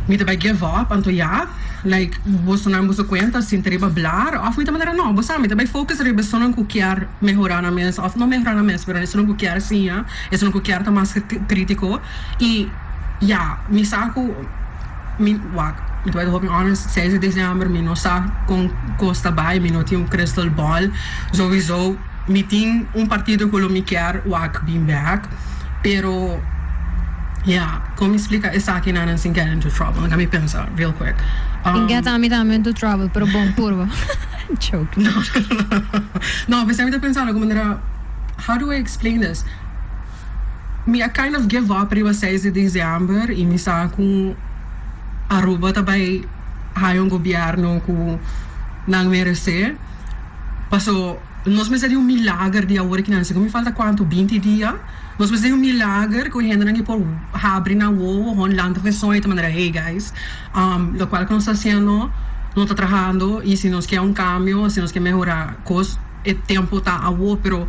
mi ta bai give up anto ya like bosonan boso kuenta sinta riba blar of mi ta manera no bo sa mi ta bai focus riba esunnan ku kier mehora nan mes of no mehora nan mes pero esunnan ku kier siña esunnan ku kier ta mas kritiko i ya mi sa ku Mi wak, mi ta bai ta hopi honest, 6 di december mi no sa con cos ta bai, mi no tin un crystal ball, sowiso mi tin un partido cu lo mi kier wak bin bek, pero ya, con mi splica esaki nan sin get into trouble, laga mi pensa real quick. Tin get ami tambe into trouble, pero bon purba. Joke. No, no, p'esei mi ta pensando como manera, how do I explain this? Mi a kind of give up riba seis di december y mi sa cu Aruba ta bay haya un gobierno cu nan merece. Paso nos mester di un milager di awor kinan segun mi falta cuanto 20 dia nos mester di un milager cu e hendenan ki por habri nan wowo hon lanta fe soño ta manera hey guys locual cu nos ta haciendo no ta trahando y si nos kier un cambio si nos kier mehora cos E tempo ta awo pero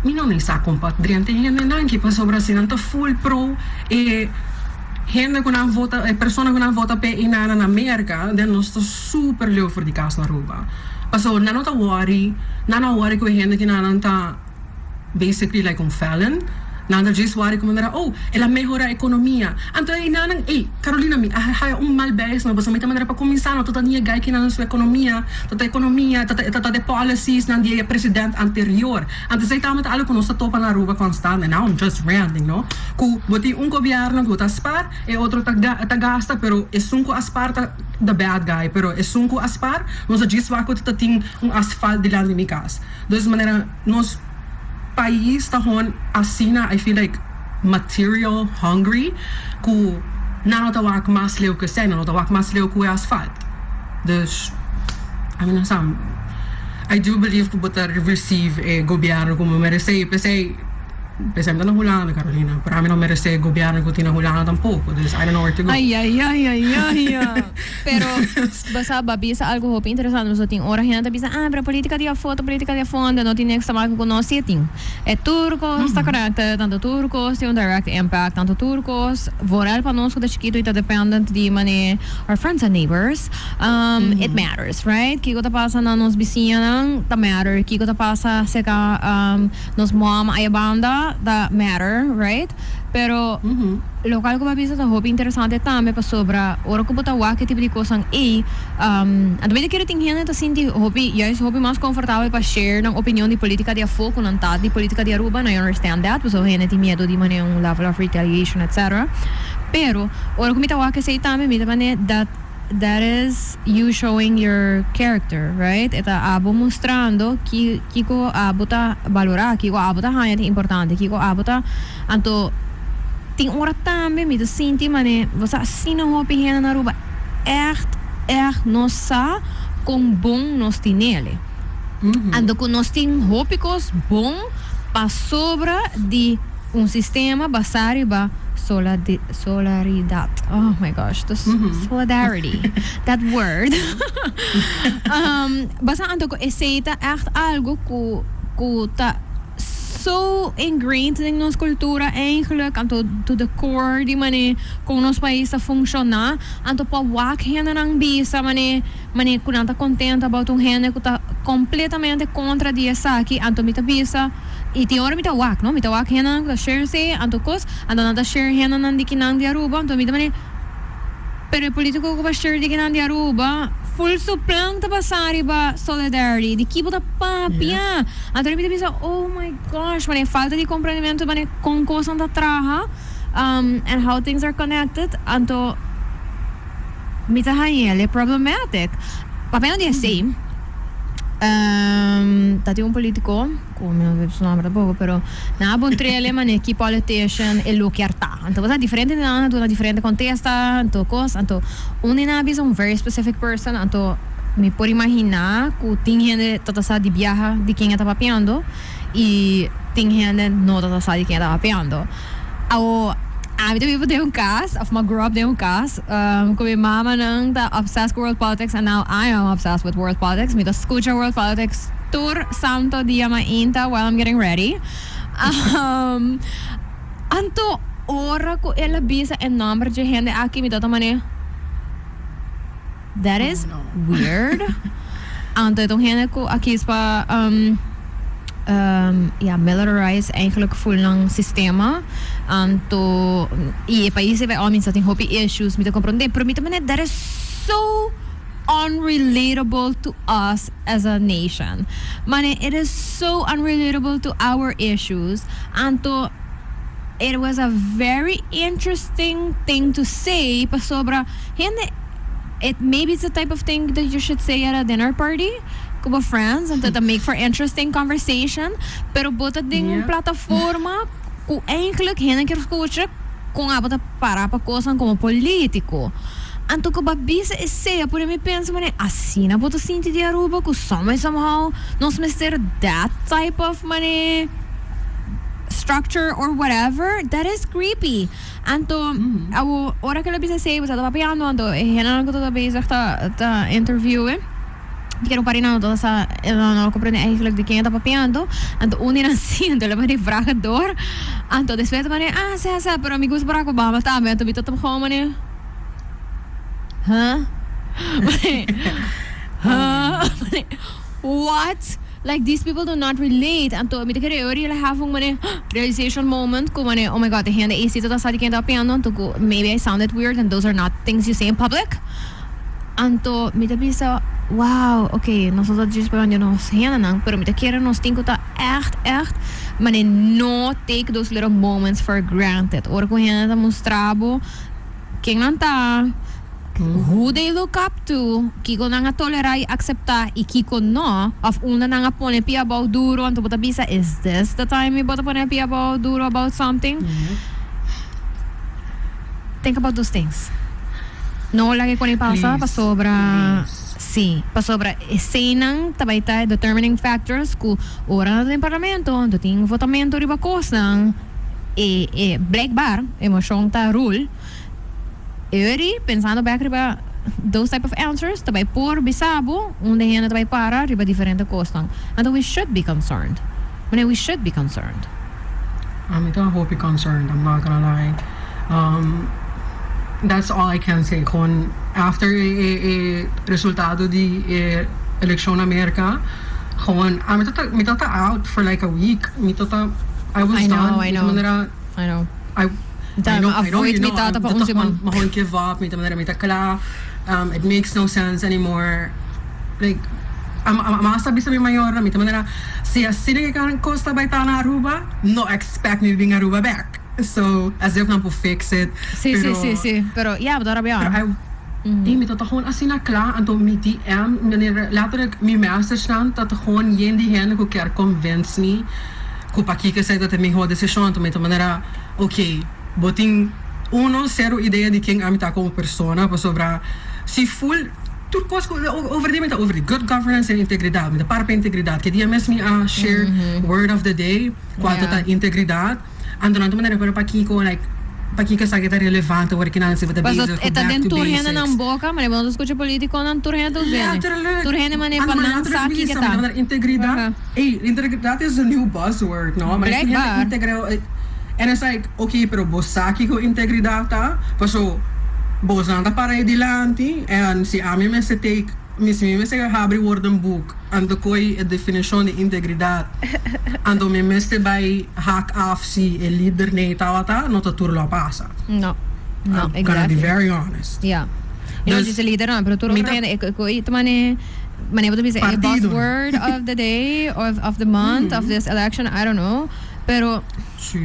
mi no ni sa con pa drenta e hendenan ki pasobra si nan ta full pro e hende cu nan vota e persona cu nan vota p'e y nan na Merca den nos ta super leu for di cas na Aruba pasobra nan no ta worry nan no worry cu e hende ki nan ta basically like un felon. Nan ta djis wari ku manera, oh, el a mehorá ekonomia. Anto e nan, ey, Carolina, mi a haya un mal beis no, pasobra mi ta manera pa kuminsá no ta ta niega ki nan su ekonomia, ta ta ekonomia, ta ta ta de policies nan di e president anterior. Anto esei tabata algo ku nos ta topa na Aruba constante. Now I'm just ranting, no? Ku bo tin un gobièrnu ku ta spar, e otro ta ta gasta, pero esun ku a spar ta the bad guy, pero esun ku a spar, nos a djis wak ku ta tin un asfalt dilanti mi kas. Dus manera nos. Pais ta hon asina I feel like material hungry ku nan no ta wak mas leu ku esei nan no ta wak mas leu ku e asfalt dus ami no sa I do believe ku bo ta receive e gobierno ku bo merece i p'esei p'esei mi ta na Hulanda Carolina pero ami no merece e gobierno ku tin na Hulanda tampoco dus I don't know where to go. Ayayayayaya pero Bo sa bo a bisa algo hopi interesante pasobra tin ora hende ta bisa ah pero politica di afo ta politica di afo unda no tin niks te maken ku nos si e tin e tur kos ta connected tanto tur kos tin un direct impact tanto tur kos vooral pa nos ku ta chikito y ta dependent di mane our friends and neighbors it matters right kiko ta pasa na nos bisiñanan ta matter kiko ta pasa serka nos mom aya banda ta matter right pero. Locual cu bo a bisa ta hopi interesante tambe pasobra ora cu bo ta wak e tipo di cosnan ey, anto mi ta kere tin hende ta sinti hopi, juist hopi mas comfortabel pa share nan opinion di politica di afo cu nan ta di politica di Aruba, and I understand that, pasobra hende tin miedo di mane un level of retaliation etc. Pero ora cu mi ta wak esey tambe mi ta mane that that is you showing your character, right? E ta abo mustrando ki kico abo ta balora, kico abo ta haña di importante, kico abo ta, anto. Tin ora tambe mi ta sinti mane bo sa asina hopi hende na Aruba echt echt no sa con bon nos tinele. Anto cu nos tin hopi cos bon pasobra di un sistema basa riba solaridad oh my gosh solidarity that word basa anto cu esey ta echt algo cu cu ta So ingrained den nos cultura eigenlijk, anto to the core di mane con nos pais ta funciona, anto pa wak hendenan bisa mane mane cu nan ta contento about un hende cu ta completamente contra di esaki, anto mi ta bisa y tin ora mi ta wak no, mi ta wak hendenan cu ta share esey anto cos, anto nan ta share hendenan di kinan di Aruba, anto mi ta mane pero e politico cu ba share di kinan di Aruba. Full su plan ta basa riba solidarity. Di ki bo ta papia? Anto mi ta bisa, oh my gosh, mane falta di comprendimento mane con cosnan ta traha and how things are connected. Anto mi ta hañ'el problematic. Papia no di esey. Ta tin un politico. Ku mi no sabi su nomber tampoco, pero nan a puntr'el mane ki politician e lo kier ta. Anto bo sa diferente di nan a duna diferente contesta, anto cos, anto un di nan a bisa un very specific person, anto mi por imagina cu tin hende ta ta sa di biaha di ken e ta papiando y tin hende no ta ta sa di ken e ta papiando. Awo, ami ta biba den un cas, of mi a grow up den un cas, cu mi mamanan ta obsessed cu world politics and now I am obsessed with world politics. Mi ta scucha world politics tur santo dia mainta while I'm getting ready. Anto ora cu el a bisa e nomber dje hende aki mi ta mane, That is weird. Anto e ta un hende cu a kies pa ya militarize eigenlijk full nan sistema. Anto y e pais ei bai sa tin hopi issues mi ta comprende pero mi ta mane that is so unrelatable to us as a nation. Mane it is so unrelatable to our issues. Anto it was a very interesting thing to say pasobra hende it maybe it's the type of thing that you should say at a dinner party cu bo friends anto ta make for interesting conversation pero bo ta den un plataforma cu eigenlijk hende kier scucha con abo ta para pa cosnan como politico anto cu bo a bisa esey a pone mi pensa manera asina bo ta sinti di Aruba cu some way somehow nos mester that type of manera structure or whatever that is creepy. Anto, awo, ora ku el a bisa esei, bo sa ta papiando, anto e hendenan ku tabata bezig ta ta interview'e, di kere un par di nan no tabata sa, nan no a komprende eigenlijk di ken e ta papiando, anto un di nan si, anto el a manda e vragen door, anto despues ta manda, ah, sa, sa, pero mi gusta Barack Obama tambe, anto mi ta gewoon mane, huh? Mane, huh? Mane, what? Like these people do not relate anto mi ta kere ora el a have un mane realization moment ku mane oh my god e hende ei si ta sa di ken ta papiando anto ku maybe I sounded weird and those are not things you say in public anto mi ta bisa wow ok nos no ta djis pa di nos hendenan pero mi ta kere nos tin ku ta echt echt mane no take those little moments for granted ora ku hende ta mustra bo ken nan ta. Who they look up to, kiko nan a tolerá i akseptá i kiko no, òf unda nan a pone pia abou duro, anto bo ta bisa, is this the time mi bo ta pone pia abou duro about something? Think about those things. No laga e koni pasa pasobra, sí, pasobra eseinan ta bai ta e determining factors ku ora nan ta den parlamento, anto tin votamento riba kosnan, e e blijkbaar emoshon ta rule. Eri, pensando bek riba those type of answers, ta bai por bisa bo unda hende ta bai para riba diferente kosnan. Anto we should be concerned. Mane we should be concerned. Ami ta hopi concerned, I'm not gonna lie. That's all I can say. Gewoon after e e e resultado di e elekshon na Merka, gewoon ami ta mi ta ta out for like a week. Mi ta ta I was I know, done. I Mi ta know. manera I know. I Ta I know, I don't avoid you mi know, tata pa mi un ta siman. gewoon, mi gewoon give up, mi ta manera mi ta kla, it makes no sense anymore, like, a a a hasta bisa mi mayornan, mi ta manera, si asina ke kan kos ta bai ta na Aruba, no expect mi bin Aruba bek, so, as if nan por fix it, Sí, sí, pero sí, sí, pero ya, bo ta rabia. pero I, i mi ta ta gewoon asina kla, anto mi DM, manera letterlijk mi message nan ta ta gewoon yen di hende ku kier convince mi ku pakiko esei ta ta e mihó desishon, anto mi ta manera. Ok, bo tin uno sero idea di ken ami ta como persona pasobra si full tur cos cu over di mi ta over di good governance en integridad mi ta para pa integridad ke dia mes mi a share word of the day cual ta ta integridad anto nan ta manera pero pakico like pakico esaki ta relevante ora ki nan si bo ta Paso bezig e cu ta back den to tur hende basics. nan boca, mane bo no ta scucha politiconan tur hende ta us'e. Letterlijk. Tur hende mane Anto pa mane nan letterlijk sa kiko bisa, ta. mi ta manera integridad. Ey, integridad is the new buzzword, no? Maar tur hende Blijkbaar. integra and it's like, okay, pero bo sa kiko integridad ta? Paso bosnan ta para e dilanti en si ami mester take, mi si mi mester habri woordenboek anto koy e definicion di integridad, anto mi mester bay haak af si e lider nee tawata, no ta tur lo a pasa. No, no, I'm gonna be exactly. very honest. Ja. Y no Dus, djis e lidernan, pero tur mi otro ta hende, e ku e ta mane, mane bo ta bisa e Partido. buzzword of the day, of, of the month, of this election, I don't know. Pero, Sí.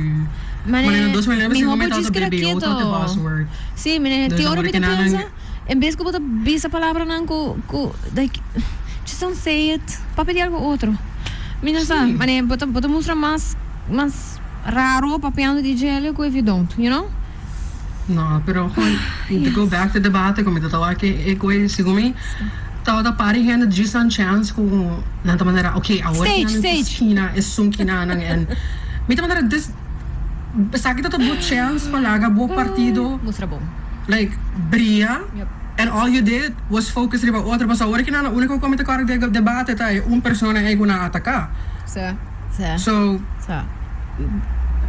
mane, Mane na 2009 mihó segun bo mi djis tabata keda BBO keto. tabata buzzword. Sí, mane, Dus tin ora awor mi ta ke nan pensa, en bes ku bo ta bisa palabranan ku, ku, like, just don't say it. Papia di algo otro. Mi no sa, Sí. mane, bo ta, bo ta mustra mas, mas raro papiando di djele ku if you don't, you know? No, pero gewoon, to go back to debate, ku mi ta tawa ke e koe, segun mi, tabata pari hende djis nan chance ku nan ta manera, ok, awor Stage, kinan ta stage. skina esun kinanan en mi ta manera this, esaki ta ta bo chance pa laga bo partido Mustra bon. like bria Yep. and all you did was focus riba otro, pasobra awor kinan lo uniko ku mi ta kòrda di e debate ta e un persona ei ku nan a ataka. Sa, sa, So, sa.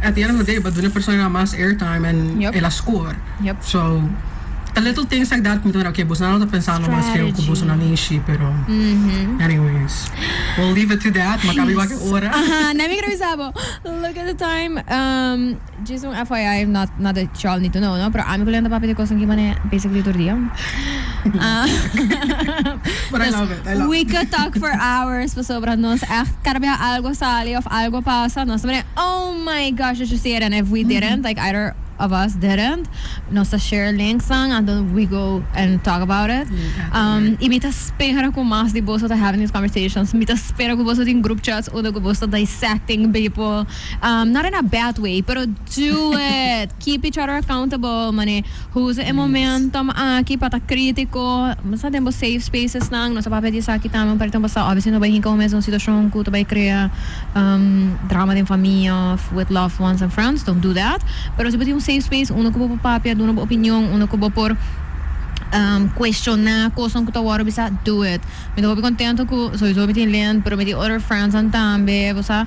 At the end of the day, bo duna e persona mas airtime and el a score. So, the little things like that, cu mi ta mira, ok, boso nan no ta pensando mas geu cu boso nan ishi, pero anyways, we'll leave it to that, ma cabi wak e ora. Aha, na mi kere bisa bo, look at the time, just un FYI, not, not that y'all need to know, no, pero ami cu Lenda papia di cosnan ki mane basically tur dia. But I love it, I love it. We could talk for hours pasobra nos echt cada bia algo sali of algo pasa nos ta mira oh my gosh did you see it and if we didn't like either of us didn't nos ta share links nan anto we go and talk about it um, y mi ta spera cu mas di boso ta having these conversations mi ta spera cu boso tin group chats unda cu boso ta dissecting people um, not in a bad way pero do it keep each other accountable mane Usa e momentum aki pa ta critico. Bo sa den bo safe spaces nan, nos a papia di esaki tambe un par di tempo pasa. Obviously no bay hinca bo mes den un situacion cu ta bay crea drama den famia of with loved ones and friends, don't do that. Pero si bo tin un safe space unda cu bo por papia, duna bo opinion, unda cu bo por cuestiona cosnan cu ta worde bisa, do it. Mi ta hopi contento cu sowiso mi tin Lynn, pero mi tin otro friends nan tambe, bo sa.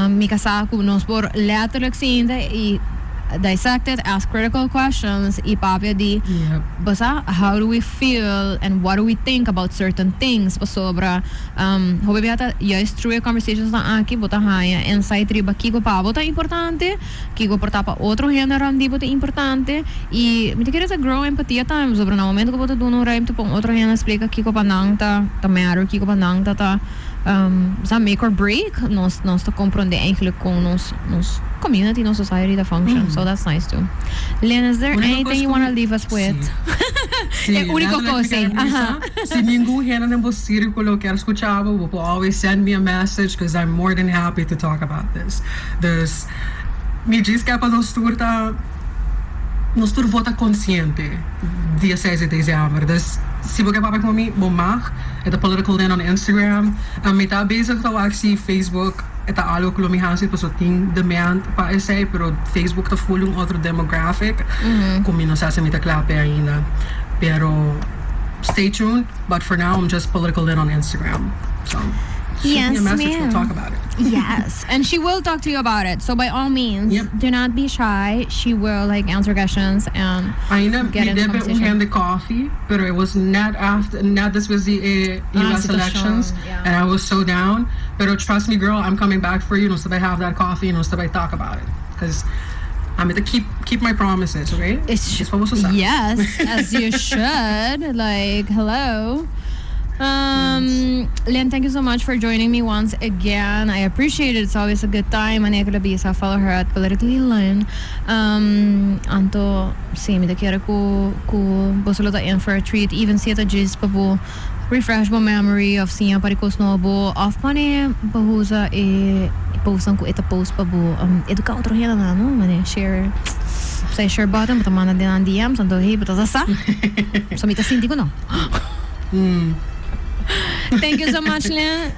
Mi casá cu nos por letterlijk sinta y dissect it, ask critical questions y papia di, bo sa, how do we feel and what do we think about certain things pasobra hopi bia ta juist through e conversations nan aki bo ta haña insight riba kico pa bo ta importante, kico por ta pa otro hende rond di bo ta importante y mi ta kere ta grow empatia tambe pasobra na momento cu bo ta duna un ruimte pa un otro hende splica kico pa nan ta matter, kico pa nan ta ta. Sa make or break nos nos ta comprende eigenlijk con nos nos community nos society ta function so that's nice too. Lynn is there Único anything cos you cu wanna leave us with? Sí. E único letterlijk cos mi ey kier bisa, aha. Si ningun hende den bo círculo kier scucha bo, bo por always send me a message cause I'm more than happy to talk about this. Dus mi djis kier pa nos tur ta nos tur vota consciente dia seis di december. Dus si bo kier papia cu mi, bo mag. E ta Political Lynn on Instagram. Mi ta bezig ta wak si Facebook e ta algo ku lo mi hasi paso tin demand pa esei pero Facebook ta full un otro demographic ku mi no sa si mi ta kla p'e ainda. Pero stay tuned but for now I'm just Political Lynn on Instagram. So shoot me a Yes message we'll ma'am. talk about it. Yes and she will talk to you about it so by all means Yep. do not be shy she will like answer questions and Ainda get mi in the debe un conversation. hende coffee. Pero it was net after, net despues di e Ah, US elections situacion, yeah. and I was so down. Pero trust me girl, I'm coming back for you, nos ta bay have that coffee, nos ta bay talk about it. Cause ami ta keep keep my promises, okay? It's Djis pa boso sa. Yes, as you should. Like, hello. Um, Lynn, thank you so much for joining me once again. I appreciate it. It's always a good time. Manera cu la bisa, follow her at Politically Lynn. Um, anto, Sí, mi ta kere ku ku boso lo ta in for a treat even si e ta djis pa bo refresh bo memory of siña par di kos nobo of pone bo usa e postnan ku e ta post pa bo eduká otro hendenan no mane share sa e share button bo ta manda den nan DM's anto hey bo ta sa sa so mi ta sinti ku no. Thank you so much Lynn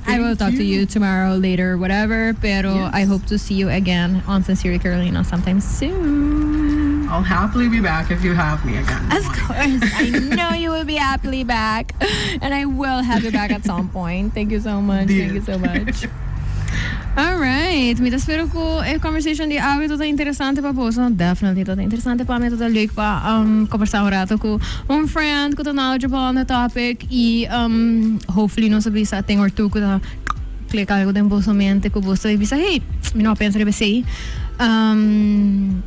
I will talk to you tomorrow later whatever pero I hope to see you again on Sincerely Carolina sometime soon. I'll happily be back if you have me again. Of course I know you will be happily back and I will have you back at some point. Thank you so much. Thank you so much. All right, mi ta spera cu e conversation di awe ta interesante pa boso. Definitely ta interesante pa mi, ta leuk pa um, conversa un rato cu un friend cu ta knowledgeable on the topic y um, hopefully nos a bisa a thing or two cu ta click algo den boso mente cu boso ta bisa, hey, mi no a pensa riba esey. Um,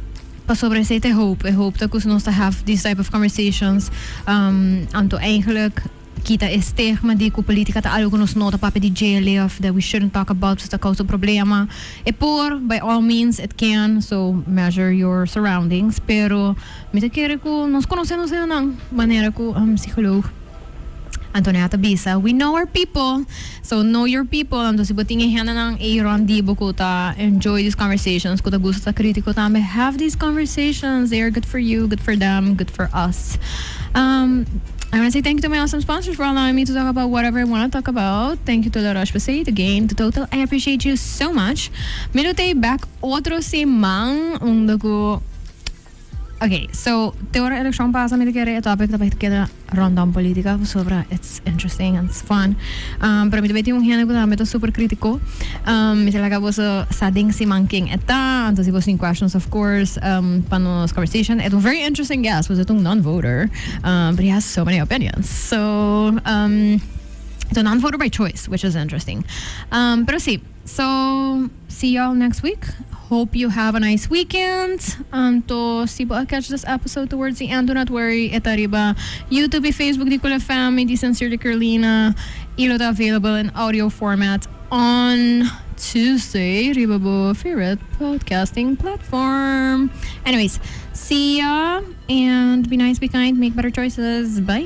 Pasobra esei ta e hoop. E hoop ta ku nos ta have these type of conversations. Anto eigenlijk kita e stigma di ku politica ta algo ku nos no ta papia di djele of that we shouldn't talk about pasobra ta causa problema. E por, by all means it can, so measure your surroundings. Pero mi ta kere ku nos konosé nos hendenan manera ku psicoloog Antonia ta bisa, we know our people, so know your people. Anto si bo tin e hendenan ei rond di bo ku ta enjoy these conversations, ku ta gusta ta critico tambe, have these conversations. They are good for you, good for them, good for us. I want to say thank you to my awesome sponsors for allowing me to talk about whatever I want to talk about. Thank you to La Roche-Posay, to Gain, to Total. I appreciate you so much. Mi lo t'ei back otro siman unda ku Ok, so te ora eleccion pasa mi ta kere e topic ta bay keda rondom politica pasobra it's interesting and it's fun. Um, pero mi ta bay tin un hende cu tambe ta super critico. Um, mi ta laga boso sa den siman ken e ta, anto si boso tin questions of course um, pa nos conversation. E ta un very interesting guest, pasobra e ta un non-voter, um, but he has so many opinions. So, um, e ta un non-voter by choice, which is interesting. Um, pero si. So see y'all next week. Hope you have a nice weekend. Anto si bo a catch this episode towards the end, do not worry. E ta riba YouTube y Facebook di Cool FM y di Sincerely Carolina. Y lo ta available in audio format on Tuesday riba bo favorite podcasting platform. Anyways, see ya and be nice, be kind, make better choices. Bye.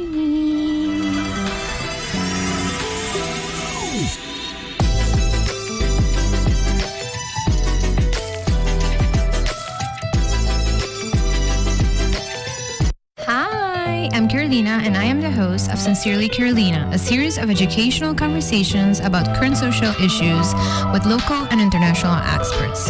Hi, I'm Carolina, and I am the host of Sincerely Carolina, a series of educational conversations about current social issues with local and international experts.